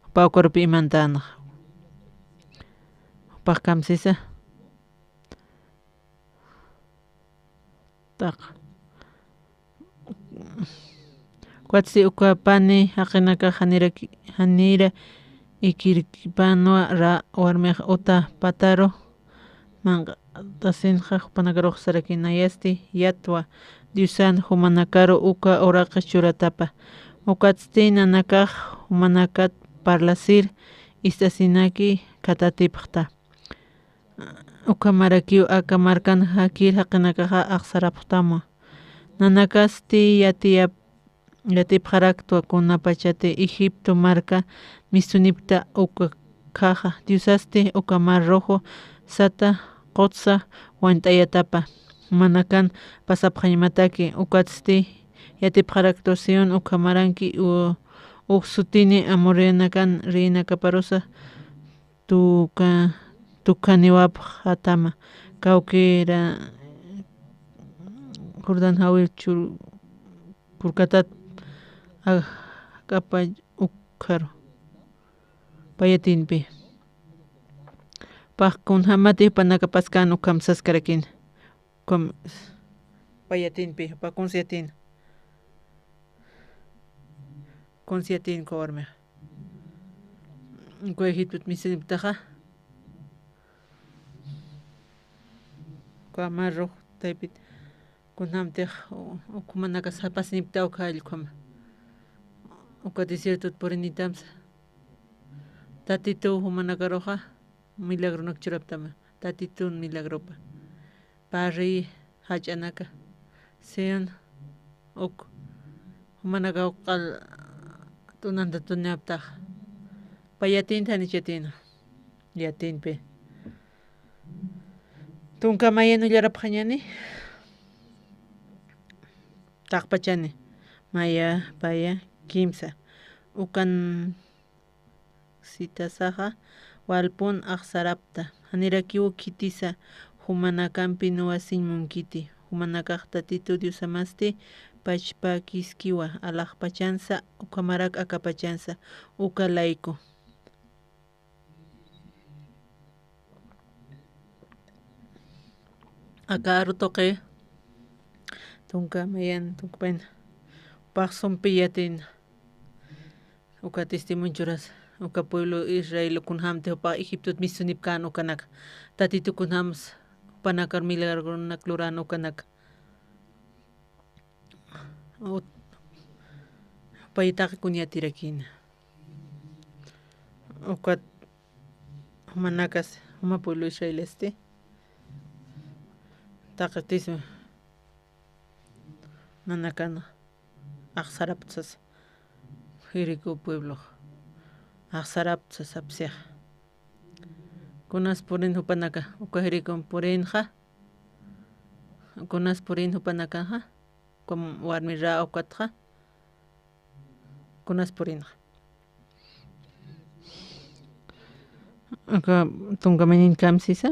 Jupa ukarupi imantanx. Jupax kamsisa. Taq. Ukatsti uka pani jaqinakax janira, janira ikirkipanwa ra warmix uta pataru manq'tasinxa jupanakarux saraki nayasti yatwa Diosan jumanakaru uka uraqi churatapa. Ukatsti nanakax jumanakat parlasir ist'asinaki katatipxta. Ukhamarakiw aka markan jakir jaqinakaxa axsarapxtamwa. Nanakasti yatiyap-, yatipxaraktwa kunapachati Egipto marka mistunipkta uka khaxa. Diosasti uka mar rojo sata qutsa wañt'ayatapa. Manakan pasapxañamataki, ukatsti yatipxaraktwa Sión ukhamaranki u-, uj sutini amorreonakan reinakaparusa tuka-, tukaniwapxatama, kawkira Jordán jawir chur-, kurkatat akapa ukharu. Payatinpi. Pax kunjamati jupanaka paskan ukham saskarakina. Ukham payatinpi, jupa kunsiyatin. Kunsiyatin uka warmixa. Uka Egiptut misinipktaxa. Uka mar rojo taypit. Kunjamtix u-, ukhamanakas japasinipkta uka jallkhama. Uka desiertot purinitamsa. Tatituw jumanakaruxa milagronak churaptama. Tatitun milagropa. Parri jach'anaka. Sión uk. Jumanaka uk q'al t'unanta tunaptax. Payatinta janichatina. Yatinpi. Tunka mayan ullarapxañani. Taqpachani. Maya, paya, kimsa. Ukan sitasaxa walpun axsarapta. Janirakiw khitisa jumanakampi nuwasiñ munkiti. Jumanakax Tatitu Diosamasti pachpakiskiwa, alaxpachansa, ukhamarak akapachansa, uka layku. Aka aru tuqi, tunka mayan, tunka payna, pax sumpi yatin, uka testimonio churas, uka pueblo Israel kunjamti jupax Egiptot misunipkän ukanak, Tatitu kunjams jupanakar milagronak luran ukanak. Ut-, pay taqi kun yatirakïna. Ukat jumanakas, juma pueblo Israelisti. Taqi tisma. Nanakan axsaraptsas. Jericó pueblo. Axsaraptsas apsixa. Kunas purin jupanaka, uka Jericón purinxa. Kunas purin jupanakaxa. Uka warmi ra ukatxa. Kunas purinxa. Aka tunka mayninkamsisa.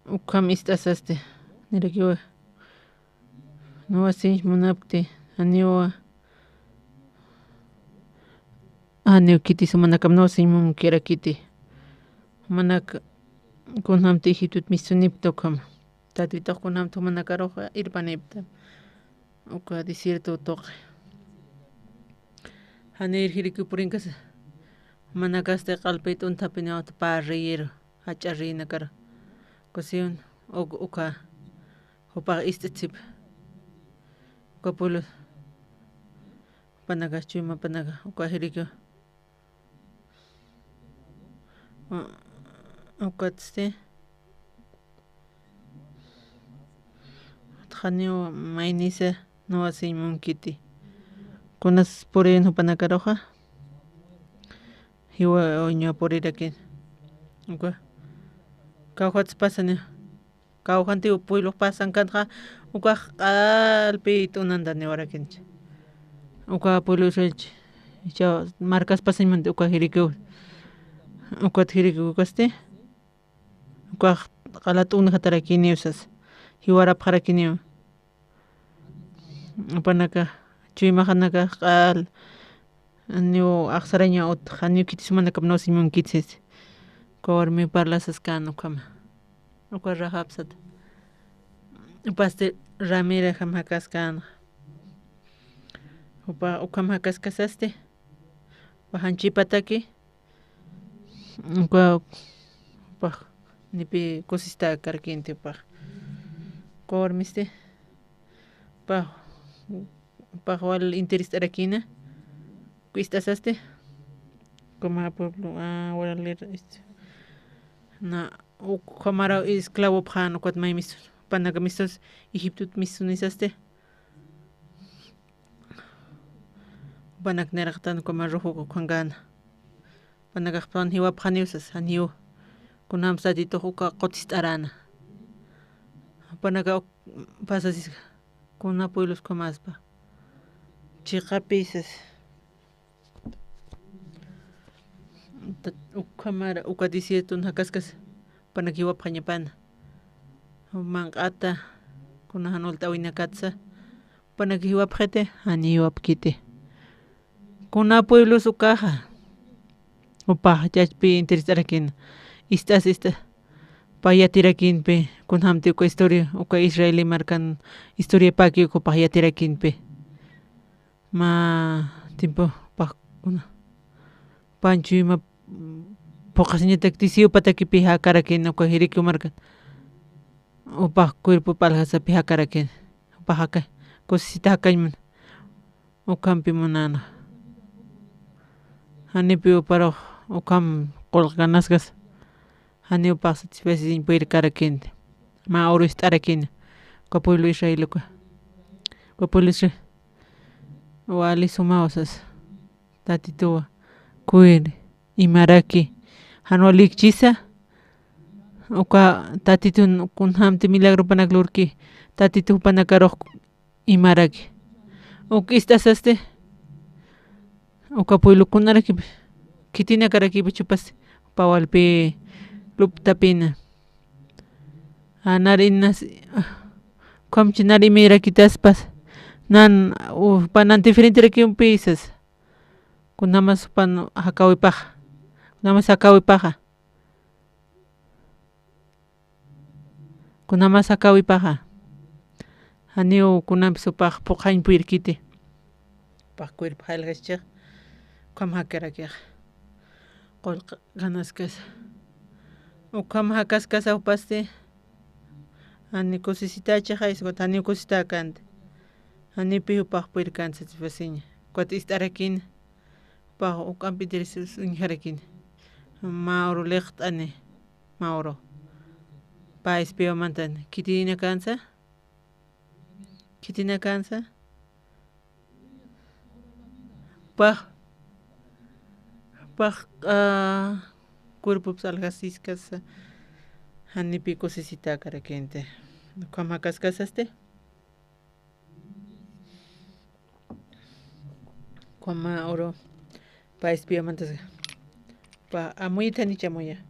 Ukham ist'asasti. Nirakiwa. Nuwasiñ munapkti. Janiwa. Janiw khitis jumanakam nuwasiñ munkirakiti. Jumanak kunjamti Egiptut misunipkta ukham. Tatitux kunjamti jumanakaruxa irpanipkta. Uka desierto tuqi. Janir jirikiw purinkasa. Jumanakasti q'alpit uñthapiniwta pä reyeru, jach'a reyenakar. Kusiwn uk-, uka jupax ist'itsip. Uka pueblo. Jupanaka, chuyma jupanaka, uka jirikiw. U-, ukatsti. Janiw maynisa nuwasiñ munkiti. Kunas puririn jupanakaruxa. Jiwa uña purirakin. Uka. Kawjats pasani. Kawjantiw pueblo pasan kanxa. Ukax q'alpit unanta niwarakinchi. Uka pueblo Israel chi. Icha markas pasañ munti uka jirikiw. Ukat jirikiw ukasti. Ukax q'alat unjatarakiniw sas, jiwarapxarakiniw. Jupanaka, chuymaxanaka q'al, janiw axsaraña utx, janiw khitis jumanakap nuwasiñ munkiti sas. Uka warmi parlasas kän ukhama. Uka Rahab sat. Upasti Ramera jam jakaskänxa. Upa, ukham jakaskasasti. Upa janchipataki. Uka, upax, nipi kusistakarakïnti upax. Uka warmisti. Upax, upax wal interest'arakïna. Uka ist'asasti. Ukhama pueblo, ah, wal, este. Na, ukhamaraw esclavopxän ukat may misun. Jupanaka misun, Egiptut misunisasti. Jupanak nirxtan ukhama rujuk ukhankana. Jupanakax jan jiwapxaniw sas, janiw. Kunjams Tatitux uka qutist'arana. Jupanaka uk-, pasasiska. Kuna pueblos ukhamaspa. Chiqapi sas. Tat-, ukhamara, uka desierton jakaskas, jupanak jiwapxañapana. Manq'ata, kuna jan ult'awinakatsa, jupanak jiwapxiti, jani jiwapkiti. Kuna pueblos ukaxa, jupax chachpi interesarakina. Ist'as, ist'as. Pä yatirakïnpi, kunjamti uka historia, uka Israel markan historiapäki jupax yatirakïnpi. Mä tiempo pax kuna. Pancho ima phuqasiñatak tisiw patakipi jakarakïn uka Jericó markan. Upax cuerpo paljasapi jakarakïn. Upax jaka, cosita jakañ mun. Ukhampi munana. Janipi uparux ukham qullqi kanaskas. Janiw pax satisfacisiñ puyirkarakïnti. Mä uru ist'arakïna. Uka pueblo Israel uka. Uka pueblo Israel. Wali sumaw sas. Tatituwa. Kuyri. Imaraki. Jan walikchisa. Uka Tatitun kunjamti milagro jupanak lurki. Tatitu jupanakarux imaraki. Uk ist'asasti. Uka pueblo kunarakipi. Khitinakarakipi chupasti. Upa walpi luptapina. A, nar inas, ukham chi nar imirakitaspas. Nan, u, jupan nan diferenterakimpï sas. Kunamas jupan jakawipaxa. Kunamas jakawipaxa. Kunamas jakawipaxa. Janiw kunampis upax phuqhañ puyirkiti. Upax cuerpo jaljaschix. Ukham jakarakixa. Qullqi kanaskasa. Ukham jakaskasa jupasti. Jani kusisitachixa, isgut janiw kusitäkänti. Janipi jupax puyirkänti satisfacisiña. Ukat ist'arakïna. Jupax uk'ampi intereses uñjarakïna. Mä uru liqt'ani. Mä uru. Pä espiawamantani. Khitinakänsa. Khitinakänsa. Pax, pax, ah, cuerpopsa aljasiskasa, janipi kusisitäkarakïnti. Ukham jakaskasasti. Ukhama uru, pä espiawamantas. pa amuytanicha amuya.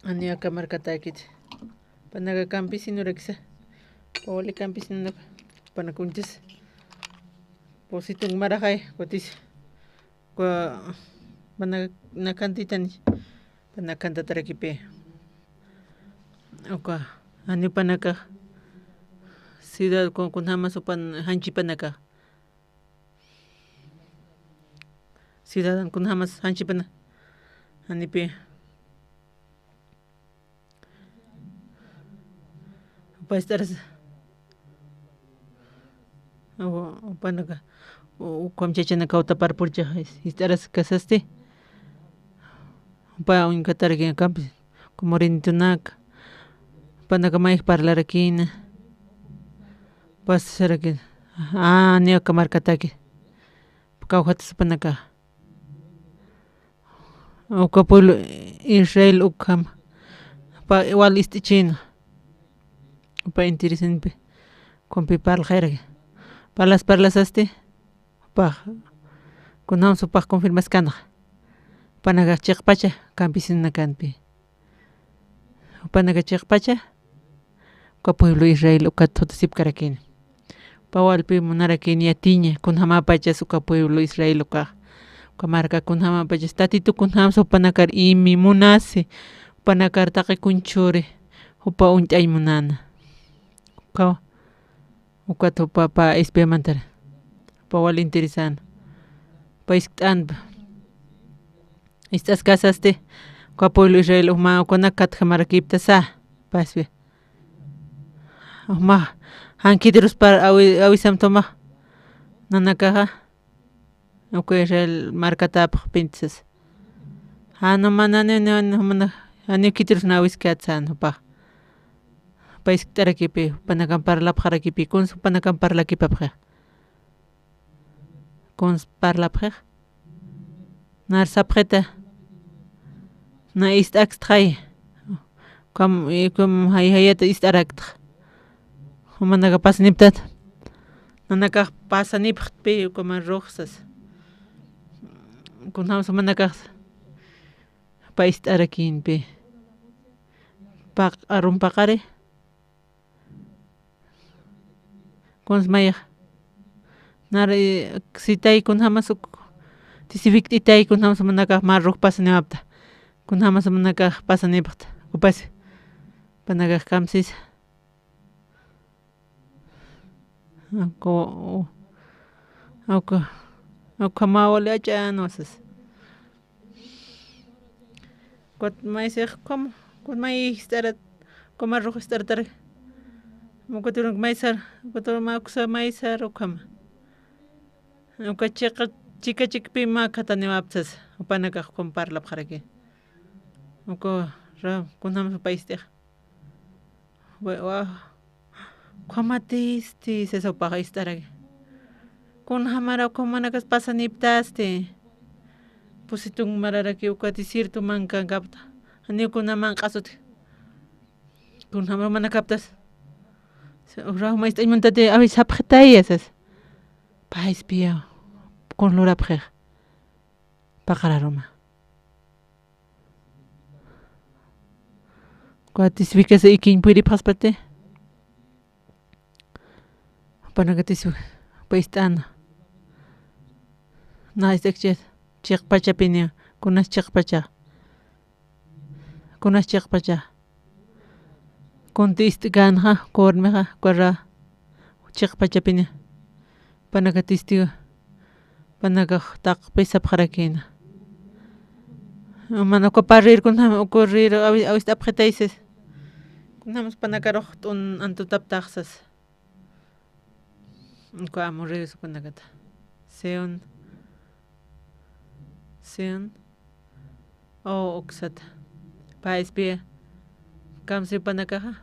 Ani aka markatäkit. Panaka campesinorakisa. Pa wali campesinonak. Pana kuntis. Pusitun maraxay, kutis. Kwa, pana nakantitani. Pana kantatarakipi. Uka, ani panaka. Ciudad kun, kunjamas upan janchipanaka. Ciudadano kunjamas janchipana. Anipi. Upa ist'aras. Upanaka. Ukham chachanaka utapar purchaxa. Ist'aras kasasti. Upa uñkataraki kampi. Como rinitunaka. Upanaka mayj parlarakina. Pasaraki. Ah, ni aka markataki. Kawjatas upanaka. Uka pueblo Israel ukham. Pa wal ist'ichina. Upa interesanpi. Kumpi parlaxayraki. Parlas parlasasti. Upax. Kunjams upax confirmaskanax. Upanaka chiqpacha campesinonakanpi. Upanaka chiqpacha, uka pueblo Israel ukat thutasipkarakini. Upa walpi munarakini yatiña, kunjamapachas uka pueblo Israel ukax. Uka marka kunjamapachas, tatitu kunjamsa upanakar imi munasi, upanakar taqi kunchhuri, upa uñt'añ munana. Uka Ukat jupa pa espiamantar. Jupa wal interesan. Pa iskt'anpa. Ist'askasasti. Uka pueblo Israel ujma ukanak katjamarakiptasa. Paspi. Ujma. Jankitirus par awi, awisamtuma. Nanakaxa. Uka Israel markatapx pintisas. Janu manani, ni, ni, mana, janiw kitirus nawiskatsan jupax. Jupa iskt'arakipi, jupanakan parlapxarakipi, kuns jupanakan parlakipapxix. Kuns parlapxix. Nar sapxita. Na ist'akstxay. Ukham, ukham jay, jayata ist'araktxa. Jumanaka pasaniptat. Nanakax pasanipxtpi, ukhama ruxsas. Kunjams jumanakax. Pa ist'arakinpi. Paq, arum paqari. Kuns mayax. Nar, eh, sitay kunjamas uk, tisiwikt'itay kunjamas manakax mar rux pasaniwapta. Kunjamas manakax pasanipxta. Upasi. Panakax kamsisa. Uka, uka, ukhama wali ach'an wasas. Ukat maysix ukhama, ukat may ist'arat, ukhama rux ist'aratar. Ukat urunk maysar, ukat urunk uksa maysar ukhama. Uka chiqa, chika chikpi mä khataniwapsas, jupanakax ukham parlapxaraki. Uka ra, kunjams jupa ist'ix. Wa, wa, ukhamatisti, sasa jupax ist'araki. Kunjamara ukhamanakas pasaniptasti. Pusitun mararaki uka desierto mankankapta. Janiw kuna manq'asuti. Kunjamara manakaptas. Ura juma ist'añ muntati, awi sapxitaya sas. Payspiya. Kun lurapxix. Paqararuma. Uka tiswikasa ikiñ puripxaspati. Jupanaka tiswi, jupa ist'ana. Na ist'akchit, chiqpachapini, kunas chiqpacha. Kunas chiqpacha. Kunti ist'känxa, uka warmixa, uka ra, chiqpachapini. Panaka testigo. Panakax taqpi sapxarakïna. Mana uka parrir kunjam, uka rir awi, awist'apxitaysis. Kunjams panakarux t'un antutaptaxsas. Uka amorreos ukanakata. Seón. Seón. O uksata. Payspï. Kamsi panakaxa.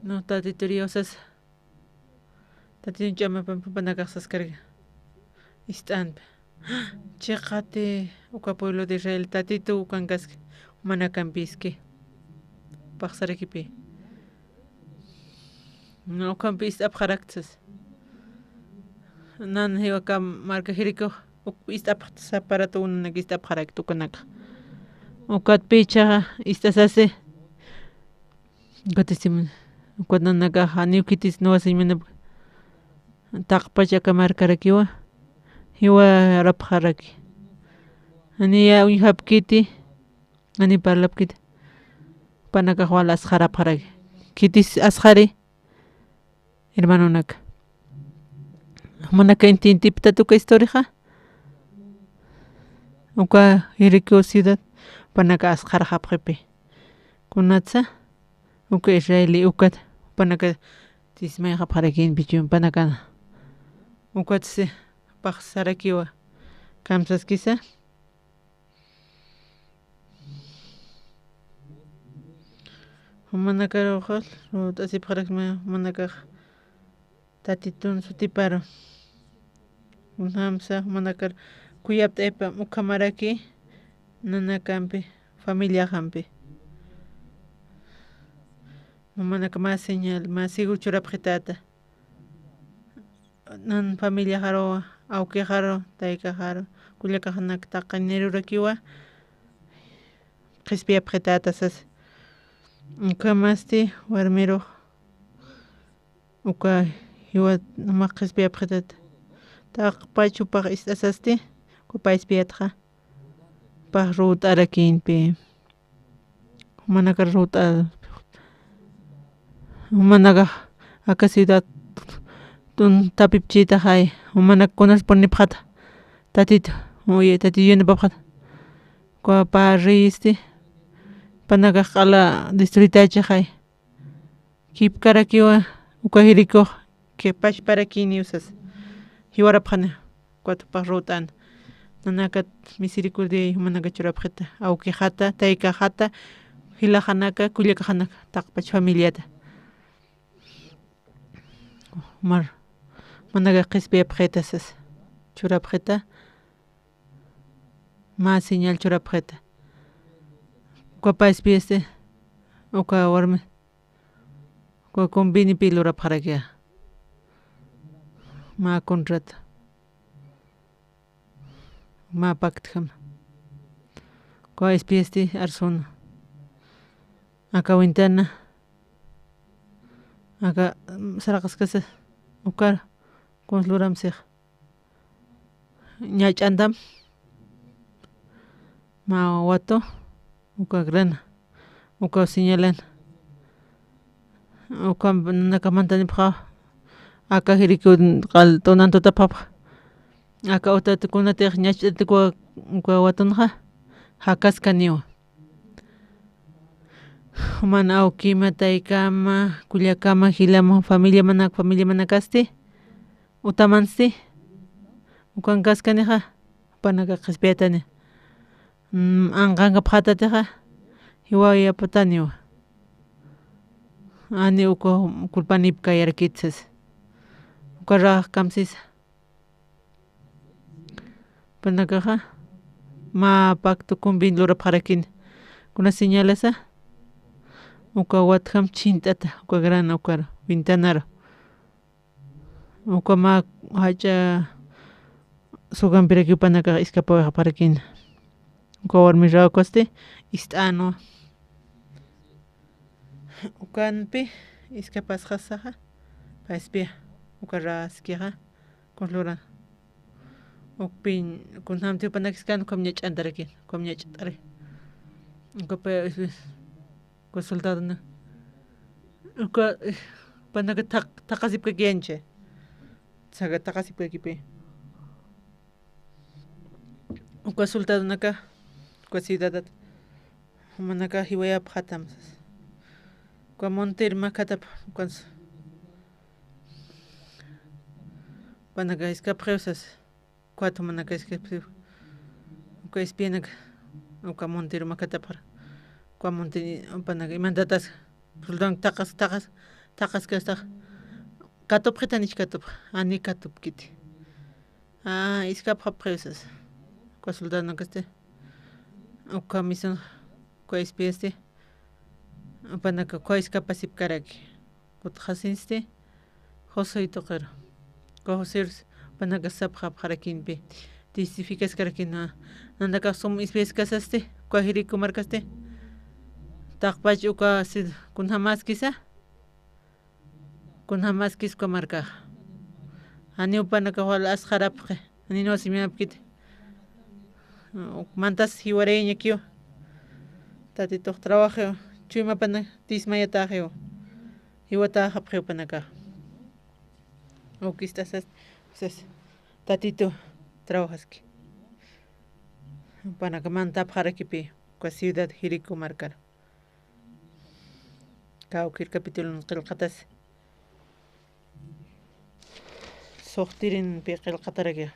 No, Tatitur Diosas. Tatitun ch'amapampi panakax saskarki. Ist'anpi. Chiqati uka pueblo de Israel, Tatitu ukankaski, jumanakampiski. Paxsarakipi. Na ukampi ist'apxaraktsas. Nan jiwaka marka Jericó. Uk ist'apxta saparata unanak ist'apxarakta ukanaka. Ukatpichaxa ist'asasi. Ukatisim, ukat nanakaxa janiw khitis nuwasiñ munapka. Taqpach aka markarakiwa. Jiwarapxaraki. Janiya uñjapkiti. Jani parlapkiti. Jupanakax wal asxarapxaraki. Khitis asxari. Hermanonaka. Jumanaka inti intiptata uka historiaxa. Uka Jericó ciudad. Jupanaka asxarxapxipi. Kunatsa. Uka Israel ukat. Jupanaka tismayxapxarakinpichu jupanakana. Ukatsi paxsarakiwa. Kamsaskisa. Jumanakaruxa, rut'asipxaraksma, jumanakax tatitun sutiparu. Kunjamsa, jumanakar kuyapt'aypa, ukhamaraki, nanakampi, familiaxampi. Jumanaka mä señal, mä sigur churapxitäta. Nan familiaxaru, awkixaru, taykaxaru, kullakaxanak taqinirurakiwa, qhispiyapxitäta sas. Ukhamasti, warmirux, uka jiwat, mä qhispiyapxitäta. Taqpach jupax ist'asasti, uka payspiyatxa. Pax rut'arakïnpi. Jumanakar rut'a. Jumanakax aka ciudad tun tapipchitaxay. Jumanak kunas punipxata. Tatit, uy, tatit yunipapxata. Uka pä rïsti. Jupanakax q'ala destruitaychixay. Kipkarakiwa, uka Jericó, que pachparakïniw sas. Jiwarapxani, ukat jupax rut'an. Nanakat misericordia jumanaka churapxita, awkixata, taykaxata, jilaxanaka, kullakaxanaka, taqpach familiata. Mar, jumanaka qhispiyapxita sas. Churapxita, mä señal churapxita. Uka payspisti, uka warmi, uka conveniopi lurapxarakixa. Mä contrato. Mä pactojama. Uka espiesti arsuna. Aka ventana. Aka, mm, saraqaskasa. Ukar, kuns luramsix. Ñach'antam. Mä watu, uka grana, uka señalan, uka nanakamantanipxa, aka Jericó q'al t'unan tutapxapxa, aka utat kunatix ñach'atik uka, uka watunxa, jakaskaniwa. Juman awkima, taykama, kullakama, jilama, familiamanak, familiamanakasti, utamansti, ukankaskanixa, jupanaka qhispiyatani. Mm, anqankapxatatixa, jiwayapataniwa. Ani uka culpanipkayarakit sas. Uka rax kamsisa. Jupanakaxa, mä pacto convenio lurapxarakini. Kuna señalasa, uka watjam chhint'ata, uka grana, ukaru, ventanaru. Uka mä jach'a sukampiraki jupanakax escapawayxapxarakini. Uka warmi rawkasti ist'änwa. Ukanpi escapasxasaxa, payspï, uka raskixa, kuns lura. Ukpin, kunjamti jupanakiskan, ukham ñach'antaraki, ukham ñach't'ari. Uka pa, uka soldadona. Uka, eh, panaka thaq-, thaqasipkakiyancha. Saga thaqasipkakipi. Uka soldadonaka, uka ciudadat. Jumanaka jiwayapxatam sas. Uka montir makhatap, ukan s-, panaka escapxiw sas. Ukat jumanaka escapxiw. Uka espianaka, uka montir makhatapxar. Uka montir, panaka imantatas, soldadon thaqas, thaqas, thaqaskastax. Katupxitan iskatupx, ani katupkiti. Ah, escapxapxiw sas. Uka soldadonakasti. Uka misan, uka espiasti. Jupanaka uka escapasipkaraki. Kutxasinsti, Josué tuqiru. Uka Josué, jupanaka sapxapxarakimpi. testificaskarakina. Nanakax sum ispiaskasasti, uka Jericó markasti. Taqpach uka sid-, kunjamaskisa. Kunjamaskis uka markaxa. Janiw jupanakax wal asxarapxi. Janinwa simiyapkiti. Mantas jiwarayañakiw. Tatitux trabajiw. Chuymapanak tismayataxiw. Jiwataxapxiw jupanakax. Ukist'asas, sas, Tatitu trabajaski. Jupanaka mantapxarakipi, uka ciudad Jericó markar. Kawkir capítulo qillqatas. Suxtirinpi qillqataraki.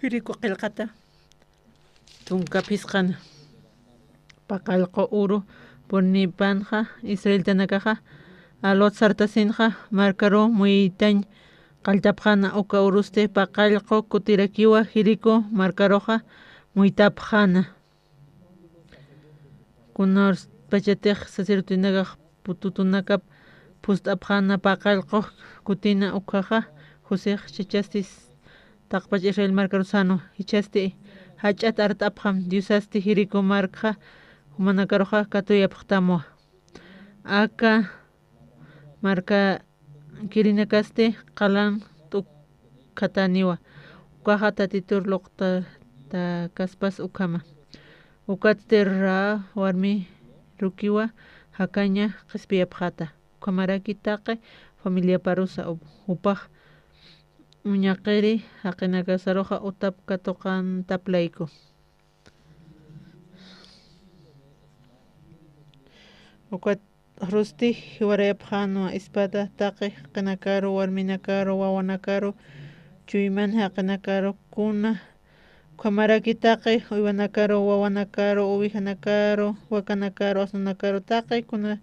Jericó qillqata tunka phisqan paqallqu uru purinipanxa, israeltanakaxa Alot sartasinxa markaru muytañ qalltapxana, uka urusti paqallqu kutirakiwa Jericó markaruxa muytapxana. Kunarpachatix sacerdotenakax pututunakap phust'apxana paqallqux kutina ukhaxa, José jichhasti taqpach Israel markaru sänwa, jichhasti jach'at art'apxam, Diosasti Jericó markxa jumanakaruxa katuyapxtamwa. Aka markakirinakasti qalan t'ukataniwa. Ukaxa Tatitur luqtatakaspas ukhama. Ukatsti Rahab warmirukiwa jakaña qhispiyapxata. Ukhamaraki taqi familiaparusa jupax uñaqiri jaqinakasaruxa utap katuqantap layku. Ukat urusti jiwarayapxänwa espada taqi jaqinakaru, warminakaru, wawanakaru, chuyman jaqinakaru, kuna ukhamaraki taqi uywanakaru, wawanakaru, ovejanakaru, wakanakaru, asnunakaru, taqi kuna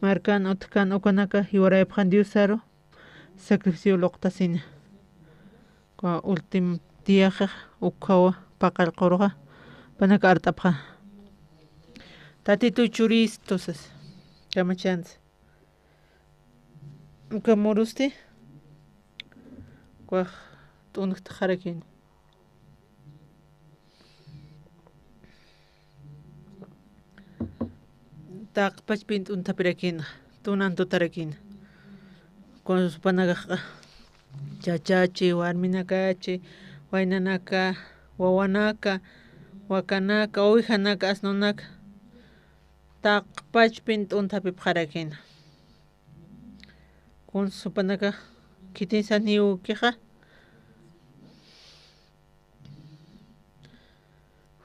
markan utjkan ukanaka jiwarayapxän Diosaru sacrificio luqtasina. Uka último diaxa ukhawa paqallquruxa jupanaka art'apxa. Tatitu churistu sas kamachansa. Uka murusti ukax t'unktaxarakina. Taqpachpin t'unthapirakina, tunan tutarakina. Kunsa jupanakax chachachi, warminakachi, waynanaka, wawanaka, wakanaka, ovejanaka, asnunaka, taqpachpin t'unthapipxarakina. Kunsa jupanakax khitinsa niwkixa.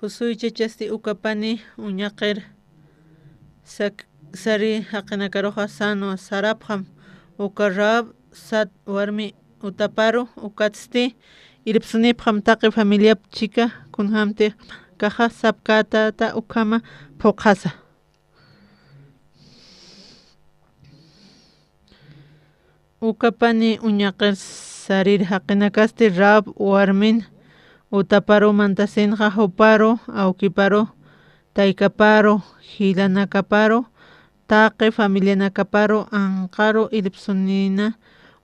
Josué chachasti uka pani uñaqir sak-, sari jaqinakaruxa sänwa, sarapxam uka Rahab sat warmi utaparu, ukatsti irpsunipxam taqi familiap chika kunjämtix kaxa sapkätata ukhama phuqhasa. Uka pani uñaqir sarir jaqinakasti Rahab warmin utaparu mantasinxa juparu, awkiparu, taykaparu, jilanakaparu, taqi familianakaparu anqaru irpsunina,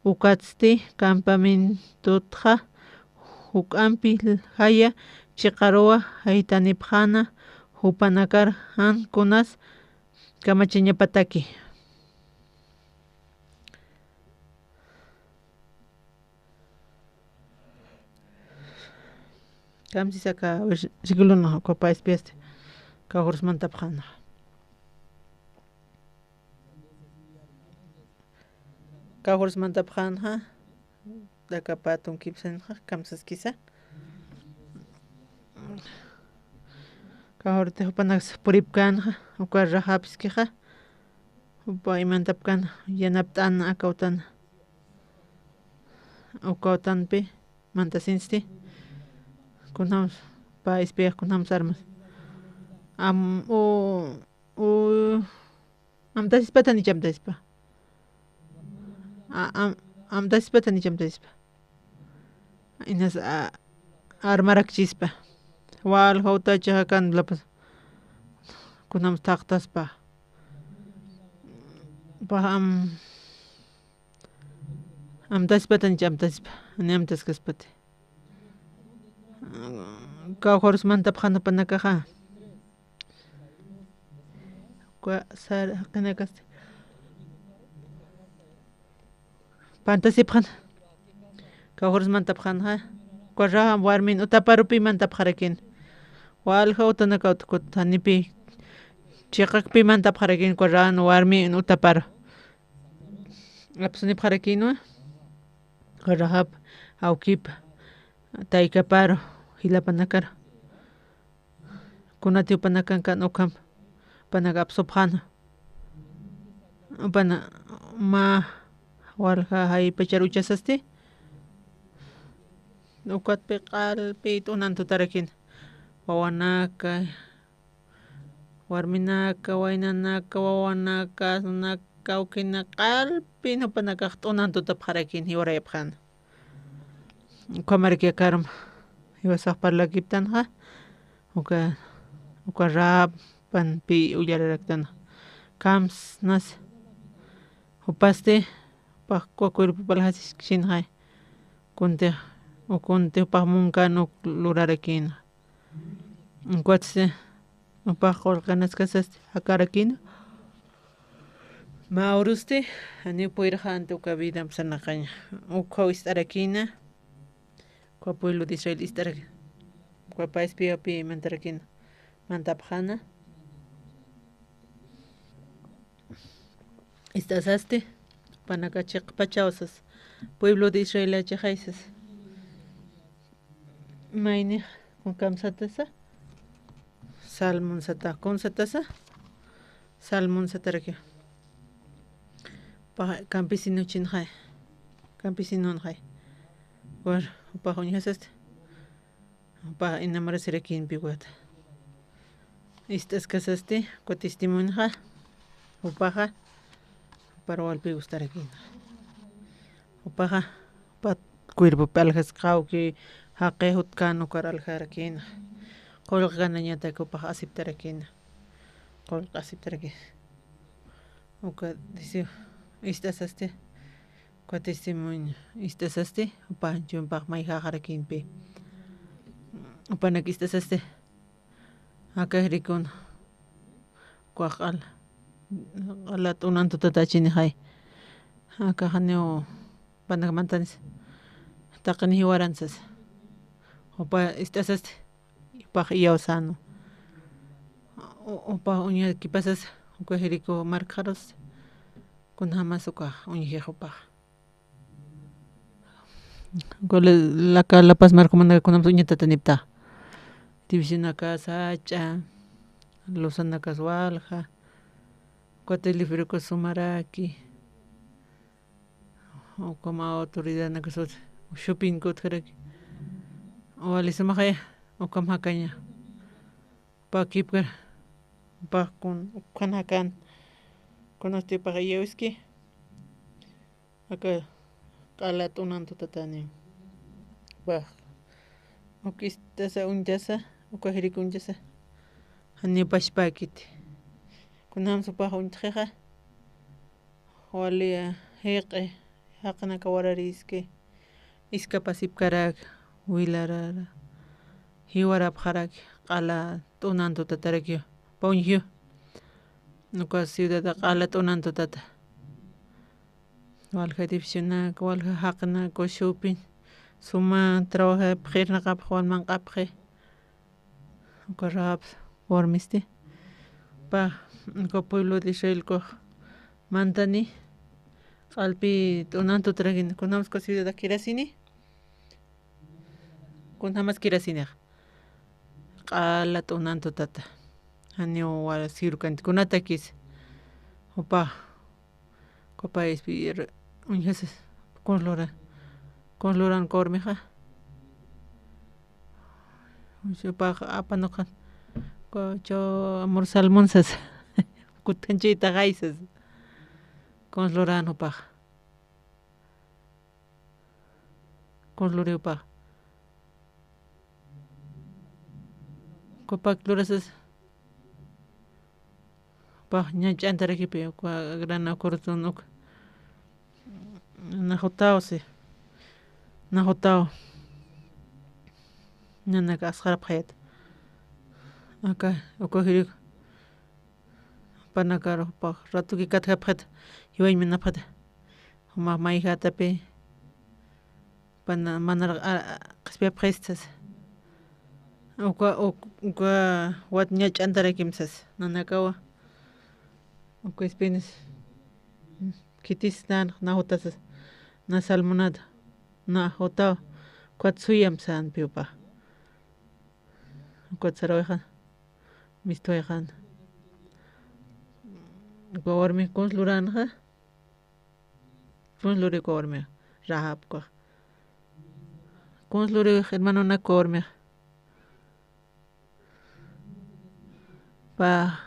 ukatsti campamentotxa juk'ampi jaya chiqaruwa jaytanipxäna, jupanakar jan kunas kamachañapataki. Kamsisa aka versículonaxa uka pä espiasti, kawkharus mantapxänxa. Kawkharus mantapxänxa, aka pä tunkipsinxa, kamsaskisa. Kawkharutix jupanaksa puripkänxa, uka Rahabskixa, jupa imantapkän, yanapt'än akawtan. Ukawtanpi mantasinsti. Kunjams pä espiax kunjams armas. Am, u, u, amtasispatan ichamtasispa. A, am, amtasispatan ichamtasispa. Inas, a, armarakchispa. Wal jawtachaxa kan lapas. Kunjams taqtaspa. Pax am, amtasipatanicha amtasipa, ni amtaskaspati. Kawkharus mantapxan jupanakaxa. Kwa sar, jaqinakasti. Pantasipxan. Kawkharus mantapxanxa. Kwa Rahab warmin utaparu pï mantapxarakin. Walja utanaka utkut janipi. Chiqak pï mantapxarakin kwa Rahab warmin utaparu. Apsunipxarakinwa. Kwa Rahab awkipa. Taykaparu. Jilapanakaru. Kunati jupanakan kan ukham, jupanaka apsupxana. Jupana mä walja jaypachar uchasasti. Ukatpi q'alpi t'unan tutarakina. Wawanaka, warminaka, waynanaka, wawanaka, asunaka, awkina q'alpin jupanakax t'unan tutapxarakina, jiwarayapxana. Ukhamaraki akarma, jiwasax parlakiptanxa, uka, uka Rahabpan pï ullararaktanxa. Kamsnas, jupasti, jupax cuerpopa aljasiskchinxay, kunti, kunti jupax munkan uk lurarakïna. Ukwatsti, jupax qullqinaskasasti, jakarakïna. Mä urusti, janiw puyrxänti uka vidamp sarnaqaña. Ukhaw ist'arakïna. Ukwa pueblo de Israel ist'arakïna. Ukwa pä espía pï mantarakïna. Mantapxäna. Ist'asasti. Jupanaka chiqpachaw sas. Pueblo de Israel achixay sas. Maynix, kun kamsatasa? Salmón sata, kun satasa? Salmón satarakiw. Jupax campesinuchinxay. Campesinonxay. War, jupax uñjasasti. Jupax enamorasirakïnpi ukat. Ist'askasasti, uka testimonioxa. Jupaxa. Jupar walpi gustarakïna. Jupaxa, jupa cuerpopi aljasqa awki jaqi jutkan ukar aljarakïna. Qullqi ganañatak jupax aceptarakïna. Qullqi aceptarakïna. Uka disi ist'asasti. Uka testimonio ist'asasti. Jupax jupax mayjäxarakïnpi. Jupanak ist'asasti. Aka jiriqun. Ukax q'al, q'ala t'unan tutatachinixay. Aka janiw jupanak mantanisa. Taqini jiwaran sasa. Jupa ist'asasti. Jupax iyawsänwa. U-, jupax uñakipasasa. Uka jiriqu markxarus. Kunjamas ukax uñjix jupax. Uka la-, laka La Paz markamanaka kunjamas uñatatanipta. Divisionaka sach'a, luzanakas walja, uka teleférico sumaraki, uka mä autoridadnakas ut, shoppingka utjaraki. Wali sumaxaya, ukham jakaña. Pakipkar, jupax kun, ukhan jakan, kunasti jupax iyawiski. Aka q'ala t'unan tutatani. Jupax. Uk ist'asa uñtasa, uka jiriq uñtasa. Janiw pachpäkiti. Kunjams jupax uñtxixa. Wali, a, jiq'i, jaqinaka warariski. Iskapasipkarak, wilarara. Jiwarapxarak, q'ala t'unan tutatarakiw. Jupa uñjiw. Uka ciudada q'ala t'unan tutata. Walja divisionaka, walja jaqinaka, shopping, suma trabajapxi, irnaqapxi, wal manq'apxi. Uka Rahab warmisti. Jupa, uka pueblo de Israel ukax mantani. Q'alpi t'unan tutarakini. Kunjams uka ciudad kirasini. Kunjamas kirasinixa. Q'ala t'unan tutata. Janiw wal sirkanti kunatakis. Jupa. Jupa ispi uñjasas. Kunsa lura. Kunsa luran uka warmixa. Jupax apanuqan. Uka chaw amor Salmón sas. Kutkanchaytaxay sas. Kunsa luran jupax. Kunsa luri jupax. Jupax lurasas. Pax ñach'antarakipi, uka grana kurtun uka. Najutaw, si. Najutaw. Ñanaka asxarapxayat. Aka, uka jirik. Panakaru, pax, ratuki katjapxat. Jiwañ minapxat. Juma mayjatapi. Pana manar, a, a, qhispiyapxistas. Uka, uk-, uka wat ñach'antarakimsas. Nanakawa. Uka espinas. Khitis nan, najutasas. Na salmonada. Najutaw. Ukat suyam san piupa. Ukat sarawixan. Mistwayxan. Uka warmi kuns luranxa. Kuns luri uka warmi. Rahab uka. Kuns luri hermanonak uka warmi. Pa.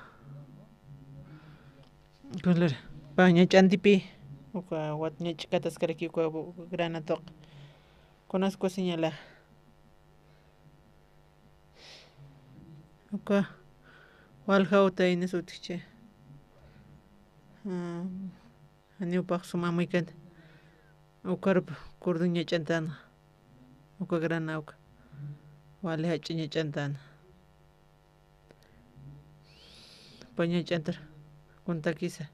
Kuns luri. Pa ñach'antipi. Uka wat ñach'kataskaraki uka granatuq. Kunas uka señala. Uka. Waljaw taynis utjchi. Ah. Janiw pax suma amuykan. Ukarp kurdu ñach'antan. Uka grana uka. Wali jach'a ñach'antan. Upa ñach'antar kuntakisa.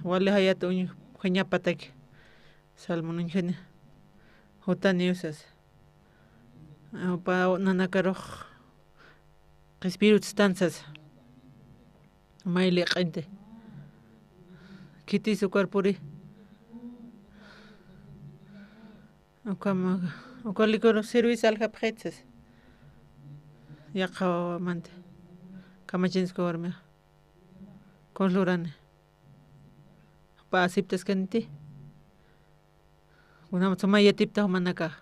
Wali jayat uñjañapataki. Salmon uñjani. Jutaniw sas. Upa nanakarux qhispiyutstan sas. May liq'inti. Khitis ukarpuri. Ukama, uka likur sirvis aljapxit sas. Yaqha wawamanti. Kamachinska warmixa. Kuns lurani. Upa aceptaskaniti. Kunam suma yatipta jumanakax.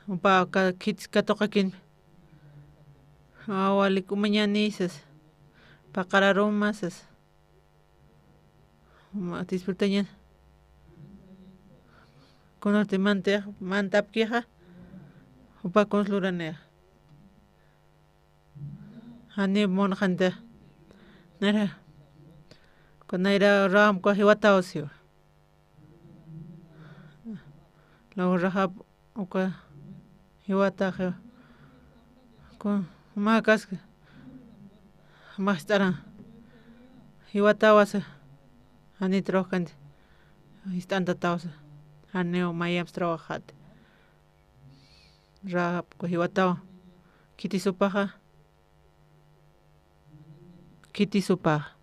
Upa ka-, khits katuqakin. Awalik umañani sas. Paqararuma sas. Uma disfrutañan. Kunasti mantix, mantapkixa. Upa kuns luranixa. Jani munxanti. Nayra. Kunayra ram uka jiwataw siwa. Law Rahab uka jiwatax. Kun, jumax kaski. Jumax ist'aran. Jiwatawasa. Jani trawajkanti. Ist'antatawasa. Janiw mayamps trawajat. Rahab uka jiwataw. Khitisupaxa. Khitisupaxa.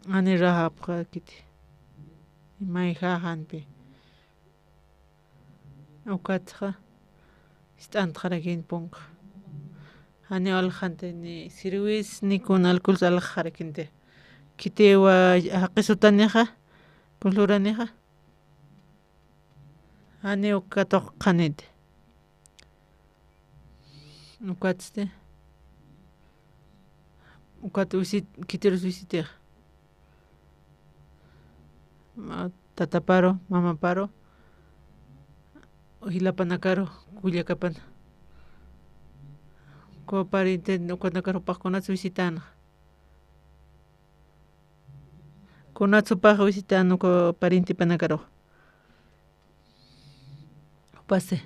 Jani Rahabxa khiti. Mayjaxanpi. Ukatxa. Ist'antxarakin punq. Jani alxanti ni sirvis ni kun alkuls alxarakinti. Khitiwa jaqisutanixa. Kuns luranixa. Jani uka tuqxaniti. Ukatsti. Ukat wisit, khitirus wisitix. Ma-, tataparu, mamaparu. Jilapanakaru, kullakapana. Uka pariente, ukanakaru pax kunats wisitan. Kunatsupax wisitan uka parientepanakarux. Upasi.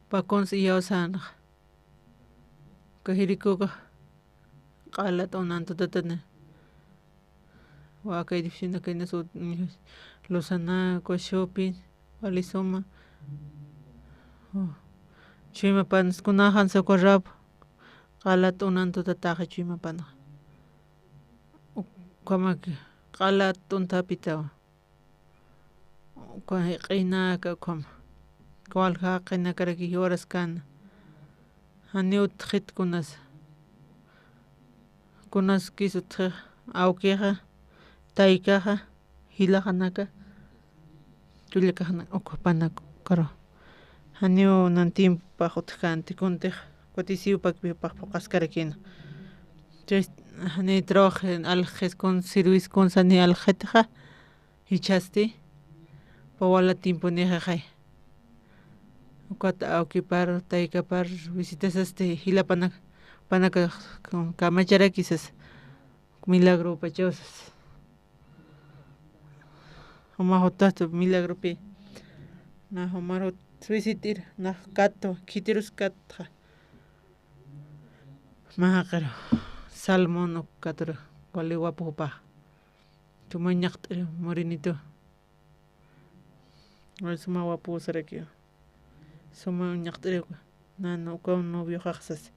Upa kuns iyawsanax. Uka jirikuka. Q'alat unan tutatani. Waka edificio nakaynas ut, Losana, uka Shopping, wali suma. Oh. Chuymapanas kunaxansa uka Rahab. Q'alat unan tutataxa chuymapanxa. Ukhamaki q'ala t'unthapitawa. Uka q'inaka ukhama. Uka walja q'inakaraki jiwaraskana. Janiw utjit kunasa. Kunaskis utjixa, awkixa, taykaxa, jilaxanaka. Chullakaxna ukhapanakaru. Janiw nan tiempopax utjkänti kuntix, kutisiw pakpipax phuqaskarakina. Entonces, jani trabajo aljxis kun, sirvis kun, sani aljxitxa, jichhasti, pawala tiemponixixay. Ukat awkipar, taykapar, visitasasti, jilapanak, Panaka kamacharaki sas. Milagro pachaw sas. Juma jutatu milagropi. Na jumar jut suisitir, na katu, khitirus katxa. Mä jaqir, Salmón uk katur, wali wapu jupax. Suma ñaqt'iri murinitu. Wali suma wapu saraki. Suma ñaqt'iri, nan uka novio jaxsas.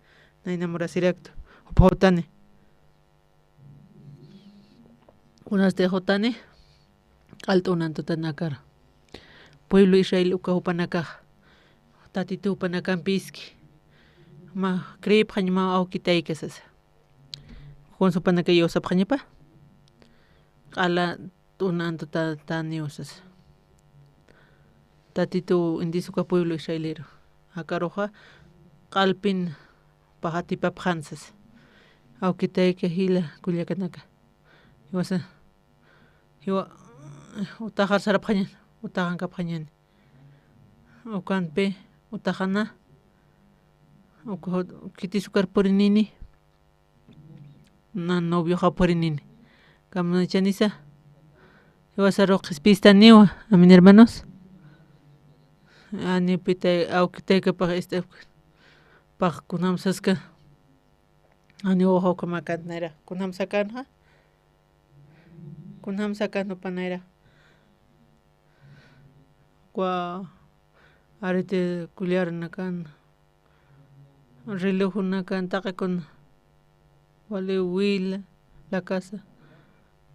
Nayna murasiraktu. Jupa jutani. Kunasti jutani, q'al t'unan tutanakar. Pueblo Israel uka jupanakax, Tatitu jupanakampiski. Ma, creepxañ mä awki tayka sasa. Kunsa jupanaka yusapxañapa. Q'ala t'unan tutataniw sasa. Tatitu indisuka pueblo Israelero. Akaruxa q'alpin paxatipapxan sasa. Awki tayka jila kullakanaka. Jiwasa, jiwa, utaxar sarapxañan, utaxankapxañan. Ukanpi, utaxana, uka, khitisukar purinini, na novioxa purinini. Kamachanisa, jiwasaru qhispistaniwa, amén, hermanos. Ani pitay, awki taykapax ist'apki, pax kunam saska. Ani uxa ukhamakan nayra, kunam sakanxa. Kunam sakan jupa nayra. Kwa arete kullarnakan, relojunakan, taqikun wali wila, la casa,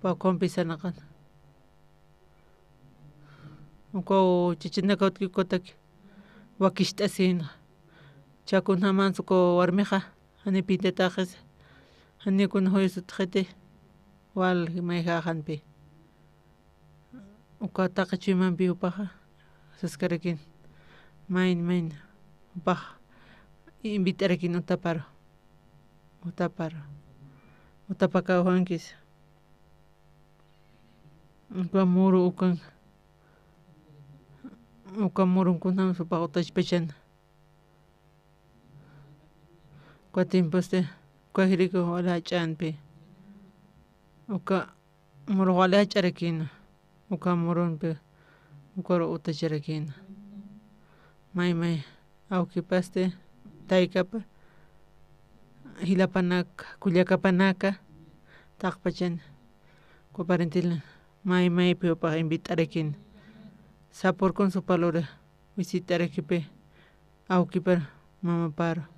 pa compisanakan. Ukaw chachanaka utki ukataki wakicht'asina. Chakunjamansa ukaw warmixa, jani pintataqisa, jani kuna juyas utjiti, wal mayjaxanpi. Uka taqi chuymampi jupaxa saskarakin, mayn, mayn, jupax invit'arakin utaparu, utaparu, utapakaw juankis. Uka muru ukan, uka murun kunjam jupax utachpachana. Uka tiemposti, uka jiriku wali jach'anpi. Uka muru wali jach'arakina. Uka murunpi, ukaru utacharakina. May, may, awkipasti, taykapa, jilapanaka, kullakapanaka, taqpachan, uka parentela, may, maypi jupax invit'arakina. Sapurkun supalura, visit'arakipi, awkipar, mamapar,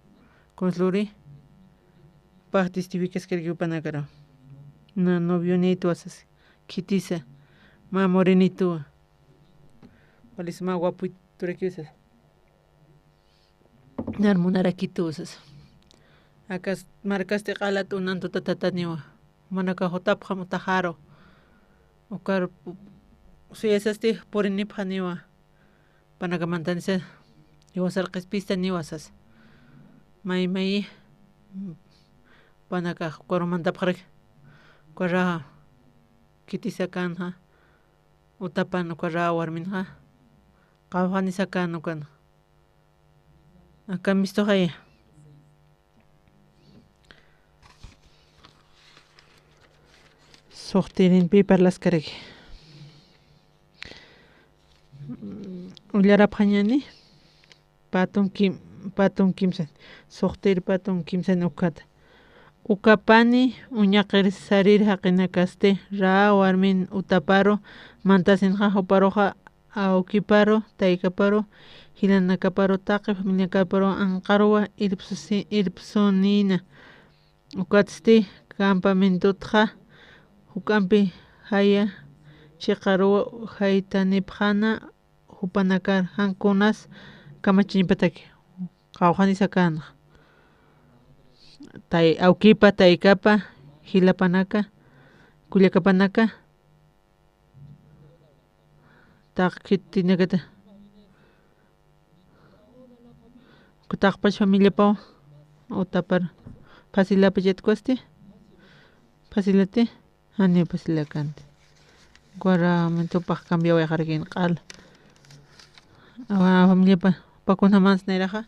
kunsluri, pax testificaskarakiw jupanakara. Na novionituwa sas, khitisa, mä morenituwa. Wali suma wapuyturakiw sas. Nar munarakituw sas. Akas markasti q'ala t'unan tutatataniwa. Jumanakax jutapxam utaxaru. Ukar pu-, suyasasti purinipxaniwa. Panakamantanisa, jiwasar qhispistaniwa sas. May, may, panakax ukaru mantapxaraki. Ukara khitisa kanxa, utapan ukara warminxa, qawqhanisa kan ukan. Aka mistuxaya. Suxtirinpi parlaskaraki. Ullarapxañani, patun kim-, patun kimsan, suxtir patun kimsan ukhata. Uka pani uñaqir sarir jaqinakasti, raa warmin utaparu mantasinxa, juparuxa awkiparu, taykaparu, jilanakaparu, taqi familiakaparu anqaruwa irpsusi-, irpsunina. Ukatsti campamentotxa juk'ampi jaya chiqaruwa jaytanipxana, jupanakar jan kunas kamachañapataki, qawqhanisa kanxa. Tay-, awkipa, taykapa, jilapanaka, kullakapanaka, taqkhitinakata. Taqpach familiapaw utapar. Facilapachatkusti? Facilati? Janiw facilakanti. Ukaramentopax cambiawayxarakin q'al. Awa, familiapa, pakunamans nayraxa.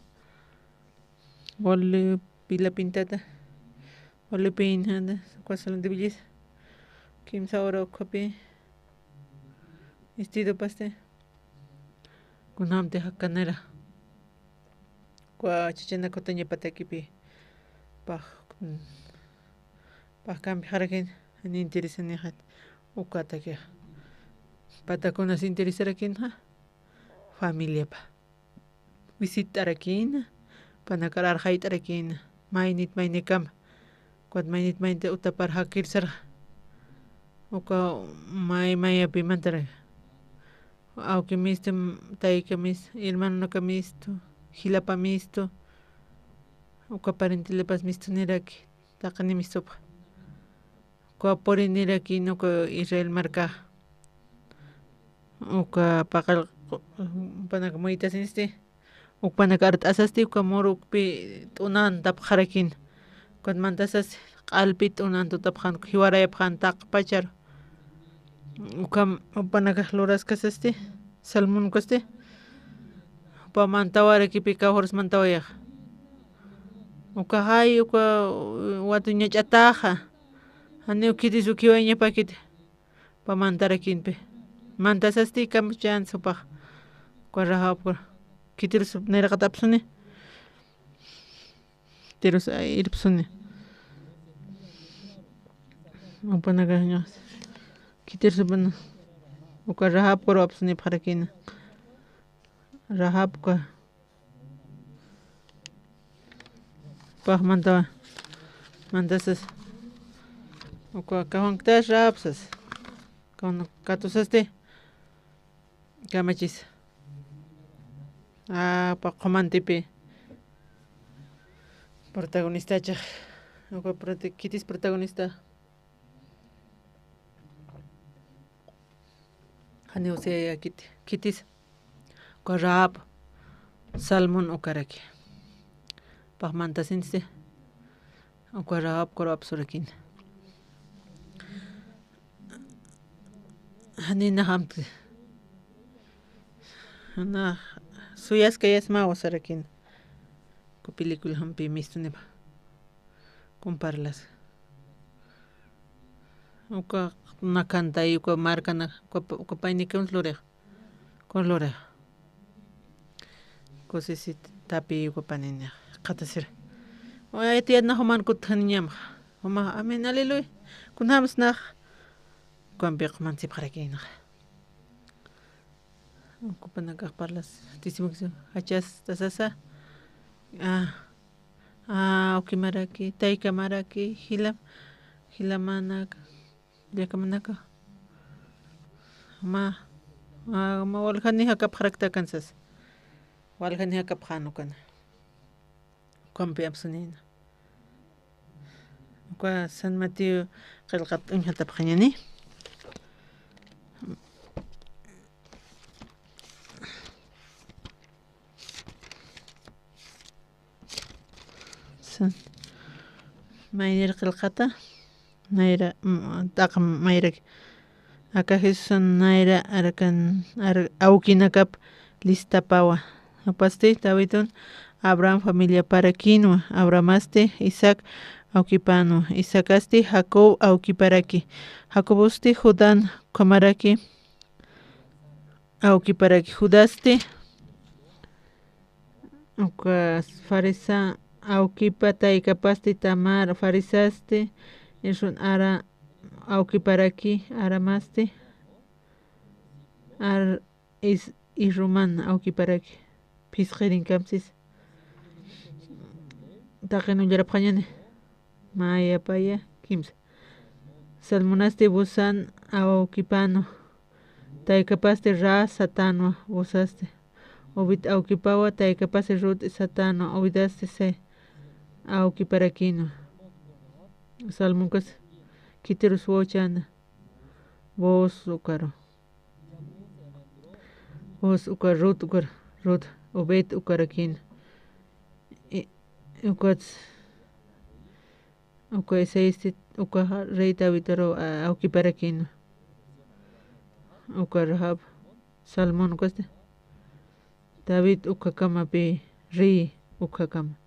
Wali Pila pintata, Olipin janda, uka salón de belleza. Kimsa hora ukhapi, vestido pasti. Kunamti jakanira. Uka chachana kutaña patakipi. Pax, pax kampi jarakin, ni interesani jat. Uka taki. Patakunas interesarakin ja. Familiapa. Visit'arakïna, panakar arxayt'arakïna, maynit maynikama, ukat maynit maynit utapar jakirsarxa, uka may mayapi mantarak, awki mistu, tayka mistu, hermanonaka mistu, jilapa mistu, uka parentelapas mistuniraki, taqini mistupxa. Uka purinirakin uka Israel marka. Uka paqal, jupanaka muytasinisti. Ukpanaka art'asasti, uka murukpi t'unan tapxarakina. Ukat mantasasti, q'alpi t'unan tutapxan, jiwarayapxan taqpachar. Uka jupanaka luraskasasti, salmunkasti. Jupa mantawarakipi kawxuras mantawayaxa. Uka jay, uka watuñach'ataxa. Janiw khitis ukhiwayañapakiti. Upa mantarakinpi. Mantasasti kamchans jupax. Uka Rahab uka. Khitirus nayraqat apsuni. Khitirus irpsuni. Upanakañas. Khitirus upana. Uka Rahab ukaru apsuni pxarakina. Rahab uka. Pax mantawa, mantasas. Uka kawanktas Rahab sas. Kawan katusasti. Kamachis. Ah, pa qumantipi. Protagonistachax. Uka prota-, khitis protagonista. Janiw siyayakiti, khitis. Uka Rahab, Salmón ukaraki. Paxmantasinsi, uka Rahab ukaru apsurakina. Janinax amti. Nax suyaskayasmawa sarakina. Uka película jampi mistunipa. Comparlas. Uka nakantay, uka markana, uka, uka paynikiwan lurix. Uka lurix. Kusisitapi uka panini. Qatasir. Oya, tiyatna juman kutjaniñam. Juma, amén, aleluya. Kunjamsnax. Ukampi qumansipxarakinax. Uka panakax parlas, tisimuksu, jachas, tasasa. Ah, ah, awkimaraki, taykamaraki, jila, jilamanaka, llakamanaka. Ma, ah, ma waljani jakapxarakta kansas. Waljani jakapxan ukana. Ukampi apsunina. Uka San Mateo qillqat uñjatapxañani. San, maynir qillqata. Nayra, mm, t'aqa mayrak. Aka Jesusan nayra arkan, ar-, awkinakap listapawa. Apasti Davidun Abraham familiaparakinwa. Abrahamasti Isaac awkipanwa. Isaacasti Jacob awkiparaki. Jacobosti Judan ukhamaraki awkiparaki. Judasti uka Faresa awkipa taykapasti Tamar, Faresasti, isun Ara awkiparaki, Aramasti, Ar-, is-, Isruman awkiparaki, phisqirinkamsis. Taqin ullarapxañani, mayapaya, kimsa. Salmonasti Buzan awkipanu, taykapasti Ra satanwa, Buzasti. Obed awkipawa, taykapasti Rut satanwa, Obedasti se awkiparakinwa. Salmonkas khitirus wawchana, Booz ukaru. Booz uka Rut ukar, Rut, Obed ukarakina. I-, ukats Uka Isaisti, uka rey David uraw, a, awkiparakinwa. Uka Rahab, Salmón ukasti. David ukhakamapï, rey ukhakamapï.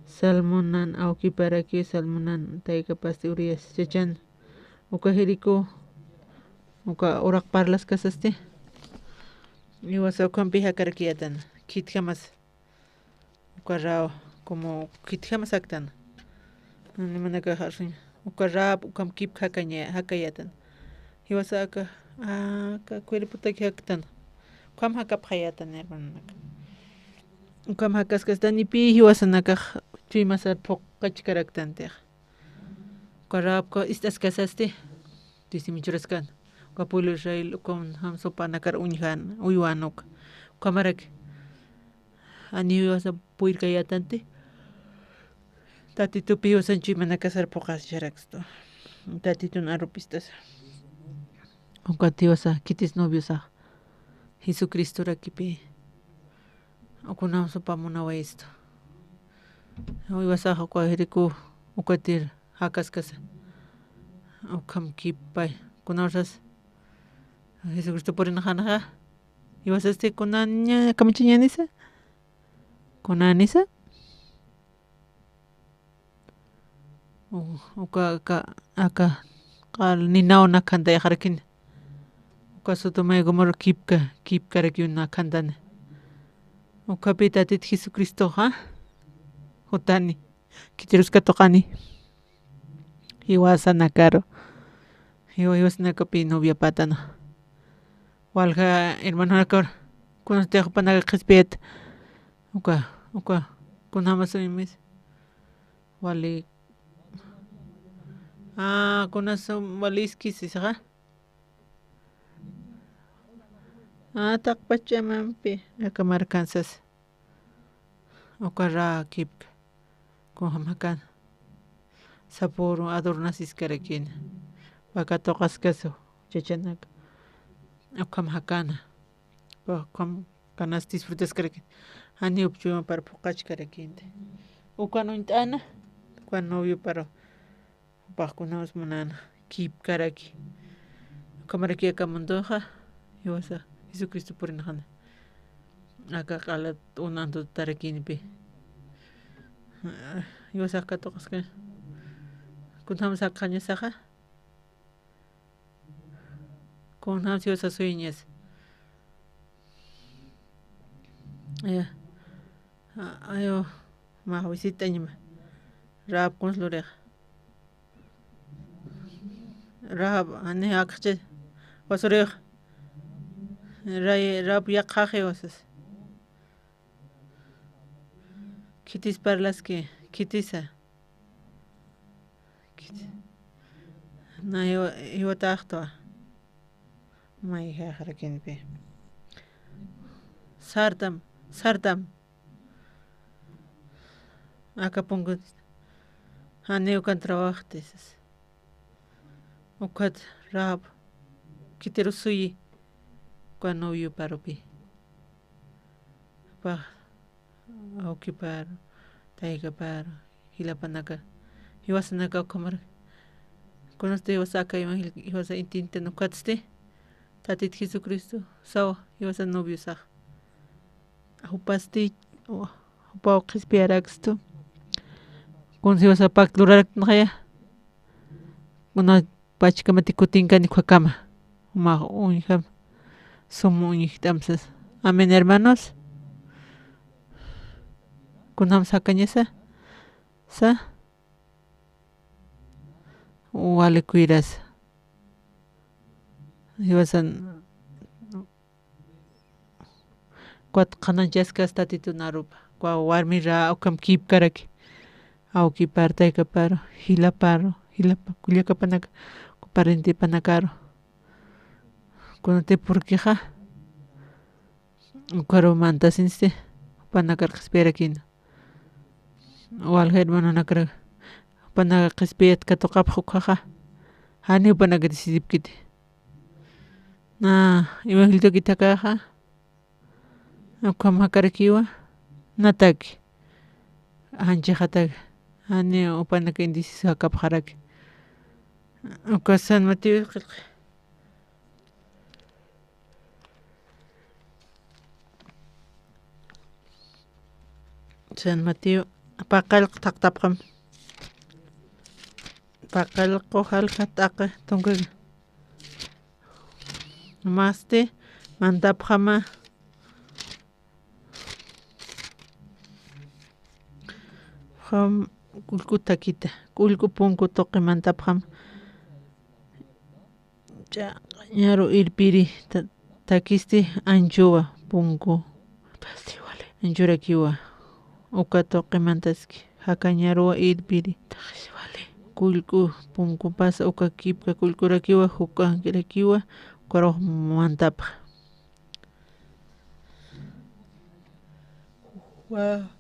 Salmonan awkiparakiw, Salmonan taykapasti Urias chachan. Uka jiriku, uka uraq parlaskasasti. Jiwasa ukhampi jakarakiyätan, khitjamas. Uka Raab, como khitjamas jaktan. Nimanakax arsuñ, uka Raab ukham kipk jakaña, jakayätan. Jiwasa aka, aka cuerpotaki jaktan. Ukham jakapxayätan, hermanonaka. Ukham jakaskastan, nipï jiwasanakax chuymasar phuqkachkaraktantixa. Uka Raabka ist'askasasti, tistimichuraskan. Uka pueblo Israel, ukham sopanakarux uñjan, uywan uka. Ukhamaraki. Janiw jiwasa purirkayätanti. Tatitupi jiwasan chuymanakasar phuqasirakstu. Tatitun arup ist'asa. Ukat jiwasa, khitis noviosax. Jesucristorakipi. Kunjam sopa munawayistu. Jiwasax uka jiriku, ukatir jakaskasa. Ukham kipkay. Kunawsas. Jesucristo purinxanxa. Jiwasasti kunaña, kamachañanisa. Kunanisa. U-, uka, aka, aka, q'al ninaw nakhantayxarakini. Uka Sodoma y Gomorra kipka, kipkarakiw nakhantani. Ukhapi Tatit Jesucristoxa, jutani, khitirus katuqani. Jiwasanakaru. Jiwa-, jiwasanakapi noviapätana. Walja hermanonakaru, kunasti jupanaka qhispiyät. Uka, uka, kunjamas uymis. Wali. Ah, kunas waliskis sisxa. Ah, taqpachamampi, aka markansas. Uka Raab kipk. Kunjam jakan. Sapüru adornasiskarakini. Pä katuqaskasu, chachanaka. Ukham jakana. Pä ukham kanas disfrutaskarakini. Janiw chuymaparu phuqachkarakini. Ukan uñt'ana, ukan novioparu. Jupax kunjams munana, kipkaraki. Ukhamaraki aka mundoxa, jiwasa Jesucristo purinxani. Aka q'alat unantutarakinipi. Jiwasax katuqaskani. Kunjams jakxañasaxa. Kunjams jiwasa suyñas. Ya. A-, ayo, mä wisitañma. Raab kuns lurix. Raab, ani akxchi. Wasurix. Ray, Raab yaqhaxi wasas. Khitis parlaski, khitisa. Khiti-, na iwa-, iwataxtwa. Mayjaxarakinpi. Sartam, sartam. Aka punkut. Janiw ukan trabajotisas. Ukat Raab. Khitirus suyi. Uka novioparupi. Jupax awkiparu, taykaparu, jilapanaka, jiwasanaka ukhamar. Kunasti jiwasa aka evangelio, jiwasa intintan ukatsti, Tatit Jesucristo, sawa, jiwasa noviosax. Jupasti, jupaw qhispiyarakstu. Kunsi jiwasa pakt luraraktanxaya. Kuna pachkamati kutinkani ukakama. Jumax uñjam, sum uñjt'am sas. Amén, hermanos. Kunjams jakañasa. Sa. Wali kuyras. Jiwasan. Ukat qhanañchaskas Tatitun arupa. Uka warmi Raab ukham kipkaraki. Awkiparu, taykaparu, jilaparu, jilapa, kullakapanaka, uka parientepanakaru. Kunati purkixa. Ukaru mantasinsti, jupanakar qhispiyarakina. Walja hermanonakar, jupanakar qhispiyat katuqapxi ukhaxa. Jani jupanaka decidipkiti. Na, evangelioki thakaxa. Ukham jakarakiwa. Nataki. Janchixataki. Jani jupanaka indeciso jakapxaraki. Uka San Mateo qillqi. San Mateo paqallq thaqtapxam. Paqallq quxalja t'aqi tunka. Masti mantapxama. Jam kullku takita, kullku punku tuqi mantapxam. Ch'añaru irpiri ta-, takisti anchuwa punku. Anchurakiwa. Uka tuqi mantaski. Jakañaruwa irpiri. Kullku punkupas uka kipka kullkurakiwa, jukankirakiwa, ukarux mantapxa. Wa-,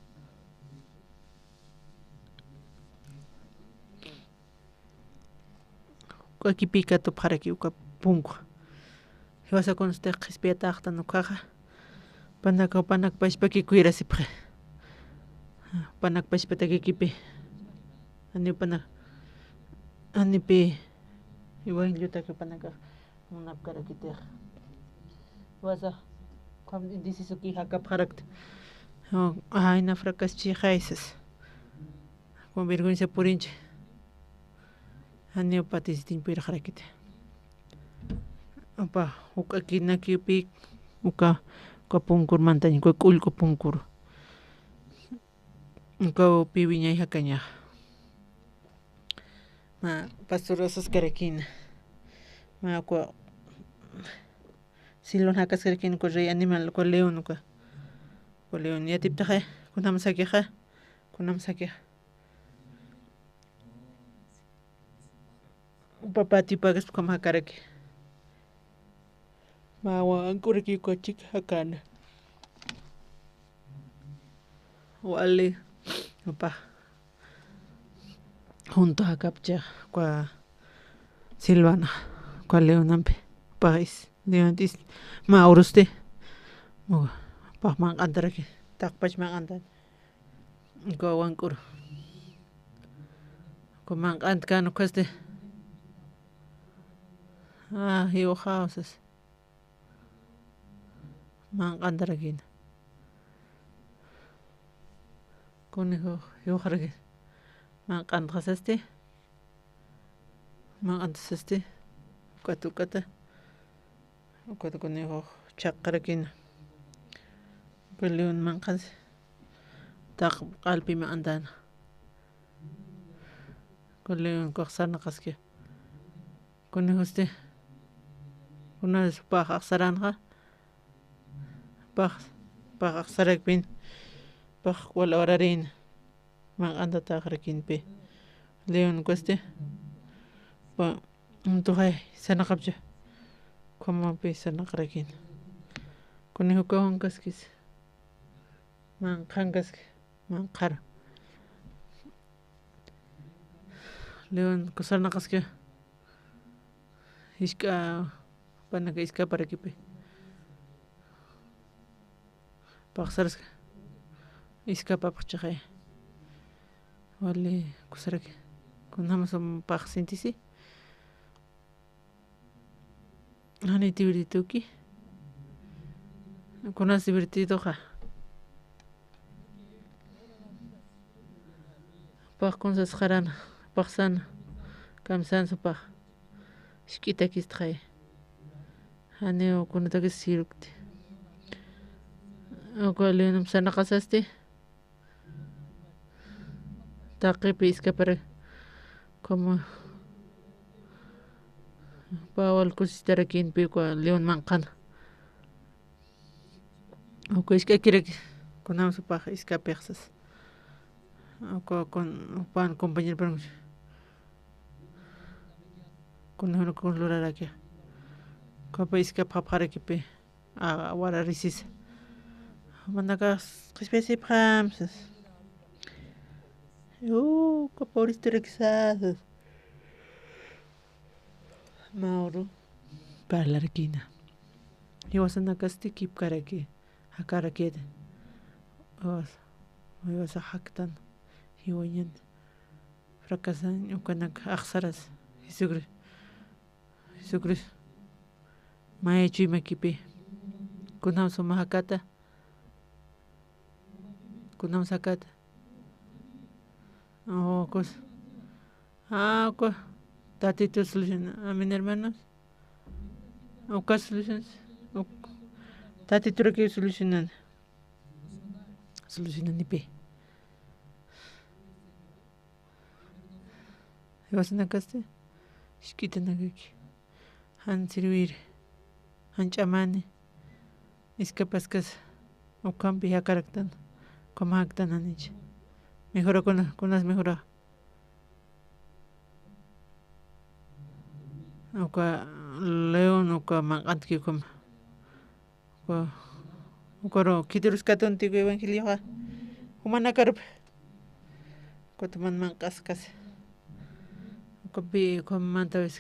Uka kipï katupxaraki uka punku. Jiwasa kunasti qhispiyataxtan ukaxa. Panak, panak pachpaki kuyirasipxi. Panak pachpataki kipï. Janiw panak. Janipï. Iwayn llutaki panakax. Munapkarakitix. Jiwasa. Ukham indisisuki jakapxarakta. Jayna fracaschixaysas. Con vergüenza purinchi. Janiw patisitiñ puyirxarakiti. Upa, juk'akinakipï, uka, uka punkur mantañ, uka k'ullk'u punkur. Uka pï wiñay jakañax. Mä, pastor asaskarakïna. Mä, uka, silon jakaskarakïna, uka rey animal, uka león, uka. Uka león, yatiptaxa, kunjam sakixa, kunjam sakixa. Upa patio pagas ukham jakaraki. Mä wank'uraki uka chik jakana. Wali, upa. Junto jakapcha, uka silvana, uka leonampi, upa is, leontis, mä urusti. Upa manq'antaraki, taqpach manq'antan. Uka wank'ur. Uka manq'antkan ukhasti. Ah, jiwxaw sas. Manq'antarakina. Conejo jiwxarakina. Manq'antxasasti. Manq'antasasti. Uk'at, uk'ata. Ukat conejo chhaqarakina. Uka león manq'ansi. Taq q'alpi manq'antana. Uka león ukax sarnaqaski. Conejosti. Kunas pax axsaranxa. Pax, pax axsarakpin. Pax wal awararin. Manq'antataxarakinpi. León ukaste. Pa, untuxay, sarnaqapcha. Ukhamapi sarnaqarakin. Conejo ukax wankaskis. Manqhankaski. Manqhar. León, sarnaqaski. Jisk'a panaka iskaparakipi. Paxsaraski. Iskapapxchixay. Wali kusaraki. Kunjamas paxsintisi. Jani tiwirituki. Kunas tiwirituxa. Pax kunsas xaran, paxsan, kamsan supax. Isk'itakistxay. Janiw kunatakis sirukti. Uka leonamp sarnaqasasti. Taqipi iskapara. Como. Pä wal kusistarakinpi uka león manq'an. Uka isk'akiraki, kunam supax iskapixsas. Uka kun, upan compañeroparan. Kunjuna kun luraraki. Ukapa iskapxapxarakipi. A, wararisisa. Manaka qhispiyasipxam sas. Uka puristurakisas. Mä uru parlarakina. Jiwasanakasti kipkaraki, jakarakit. Jiwasa, jiwasa jaktan, jiwañan. Fracasan, ukanak axsaras. Jesucri-, Jesucristo. Maya chuymakipi. Kunam suma jakata. Kunam jakata. Ukas. Ah, uka. Tatitu soluciona. Amén, hermanos. Uka soluciona. Uk-, Tatiturakiw solucionan. Solucionanipi. Jiwasanakasti. Jisk'itanakaki. Jan sirvir, jan ch'amani, iskapaskas, ukhampi jakaraktan, ukham jaktan janicha. Mejorakuna, kunas mejora. Uka león, uka manq'antki ukham. Uka, ukaru, khitirus katunti uka evangelioxa. Jumanakarupi. Ukat man manq'askas. Ukapi, uka mantawis.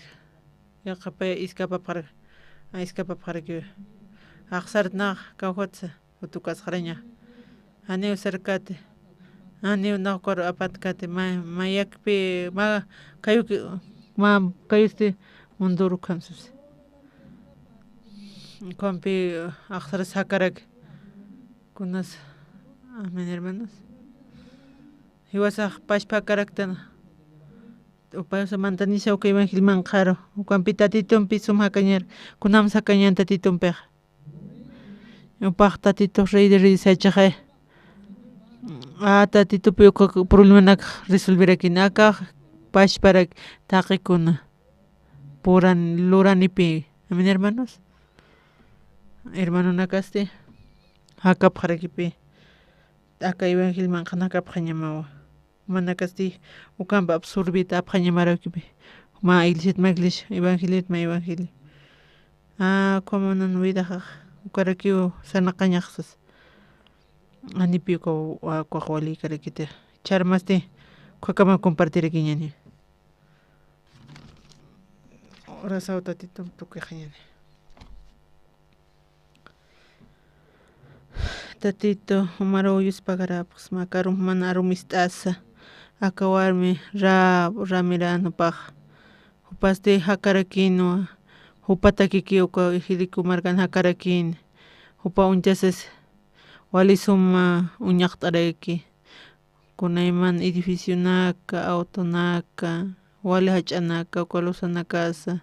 Yaqapaya iskapapxar, a, iskapapxaraki. Axsartnax kawjatsa, utukasxaraña. Janiw sarkati. Janiw naxkar apatkati. Ma, mayakpi, ma, kayuki, ma, kayusti mundur ukhamsus. Ukampi, axsaras jakaraki. Kunas, amén, hermanos. Jiwasax pachpa jakaraktan. Upayasamanta nisa uka evangelio manq'aru. Ukampi Tatitumpi sum jakañar. Kunam jakañan Tatitumpixa. Upax Tatitux rey de reyes jachaxay. A, Tatitupi uka problemanak resolverakina. Akax pachparak taqikuna. Puran, luranipi. Amén, hermanos. Hermanonakasti. Jakapxarakipi. Aka evangelio manq'an jakapxañamawa. Jumanakasti ukamp absorbit apxañamarakipi. Juma iglesiat ma iglesia, evangeliot ma evangelio. A, ukhamanan widaxax, ukarakiw sarnaqañaxsas. Janipi uka, ukax walïkarakiti. Ch'armasti, ukhakama compartirakiñani. Orasaw Tatitum tukixañani. Tatitu, jumaru yuspagarapxsma, akarum juman arumist'asa, aka warmi Ra-, Ramirano jupax, jupasti jakarakinwa, jupatakiki uka Jiriku markan jakarakini, jupa uñchasas wali suma uñaqt'araki, kunayman edificionaka, autonaka, wali jach'anaka, uka lusanakasa.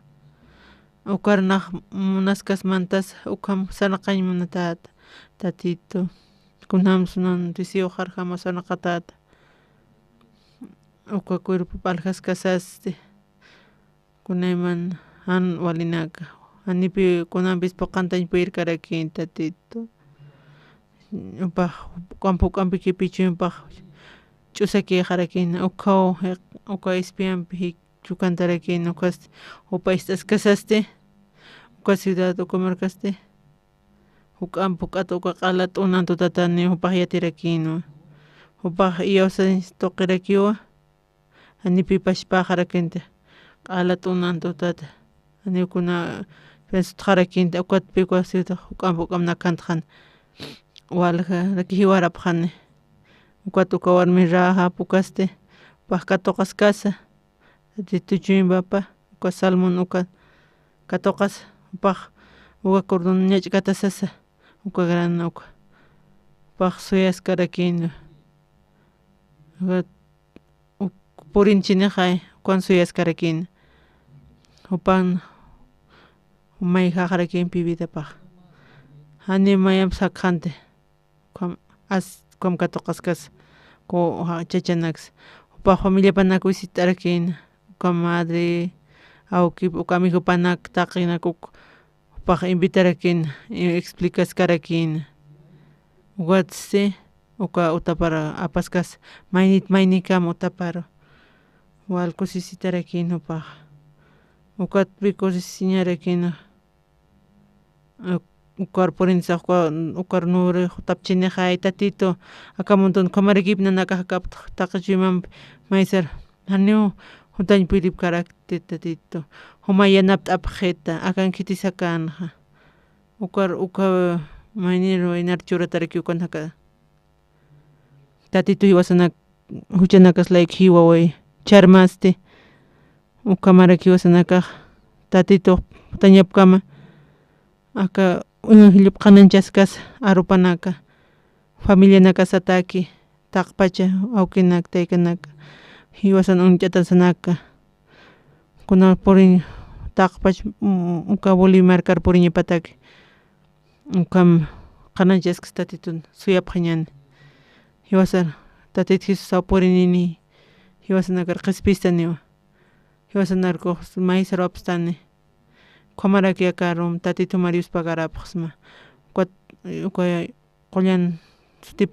Ukar nax munaskas mantas, ukham sarnaqañ munatata, Tatitu. Kunjamsunan risiw jarjama sarnaqatata. Uka cuerpo p'aljaskasasti. Kunayman jan walinaka. Janipi kunampis puqantañ puyirkarakin Tatitu. Jupax, juk'amp juk'ampikipi chumpax ch'usakixarakin. Ukhaw, uka espiampi jik-, chukantarakin, ukas, jupa ist'askasasti. Uka ciudad, uka markasti. Juk'amp juk'at uka q'ala t'unan tutatani jupax yatirakinwa. Jupax iyawsañ tuqirakiwa. Janipi pachpaxarakinti, q'ala t'unan tutata. Janiw kuna pensutxarakinti, ukatpi uka ciudad juk'amp juk'amp nakantxan. Waljaraki jiwarapxani. Ukat uka warmi Rahab ukasti, jupax katuqaskasa. Tatitu chuymapa, uka Salmón uka katuqasa, jupax uka cordón ñach'katasasa, uka grana uka. Jupax suyaskarakini. Ukat uk-, purinchini jay, ukan suyaskarakini. Jupan mayjaxarakinpi vidapax. Jani mayamp sakxanti. Ukham as-, ukham katuqaskas, ku, ja, chachanaks. Jupax familiapanak visitarakini. Uka madre, awkip, uka amigopanak, taqinak, uk, jupax invitarakini, i-, explicaskarakini. Ukatsti, uka utapar apaskas, maynit maynikam utapar. Wal kusisitarakini jupax. Ukatpi kusisiñarakini. Uk-, ukar purinsa, uka-, ukar nuri jutapchinixay Tatitu, aka montón ukhamarikip nanakax akaptx taqi chuymampi maysar, janiw jutañ puyiripkarakti Tatitu, juma yanapt'apxita, akan khitisakänxa. Ukar, uka maynir waynar churataraki ukan jaka. Tatitu jiwasanak, juchanakas layki jiwaway, ch'armasti, ukhamaraki jiwasanakax, Tatitu jutañapkama, aka, uñjillup qananchaskas, arupanaka, familianakasataki, taqpacha, awkinak, taykanaka, jiwasan uñch'atasanaka. Kuna purin taqpach, mm, uka Bolivia markar puriñapataki. Ukham qhanañchaskas Tatitun suyapxañani. Jiwasar Tatit Jesusaw purinini, jiwasanakar qhispistaniwa. Jiwasanarkux maysarwapstani. Ukhamaraki akarum Tatituma Diospagarapxsma. Ukat, uka qullan sutip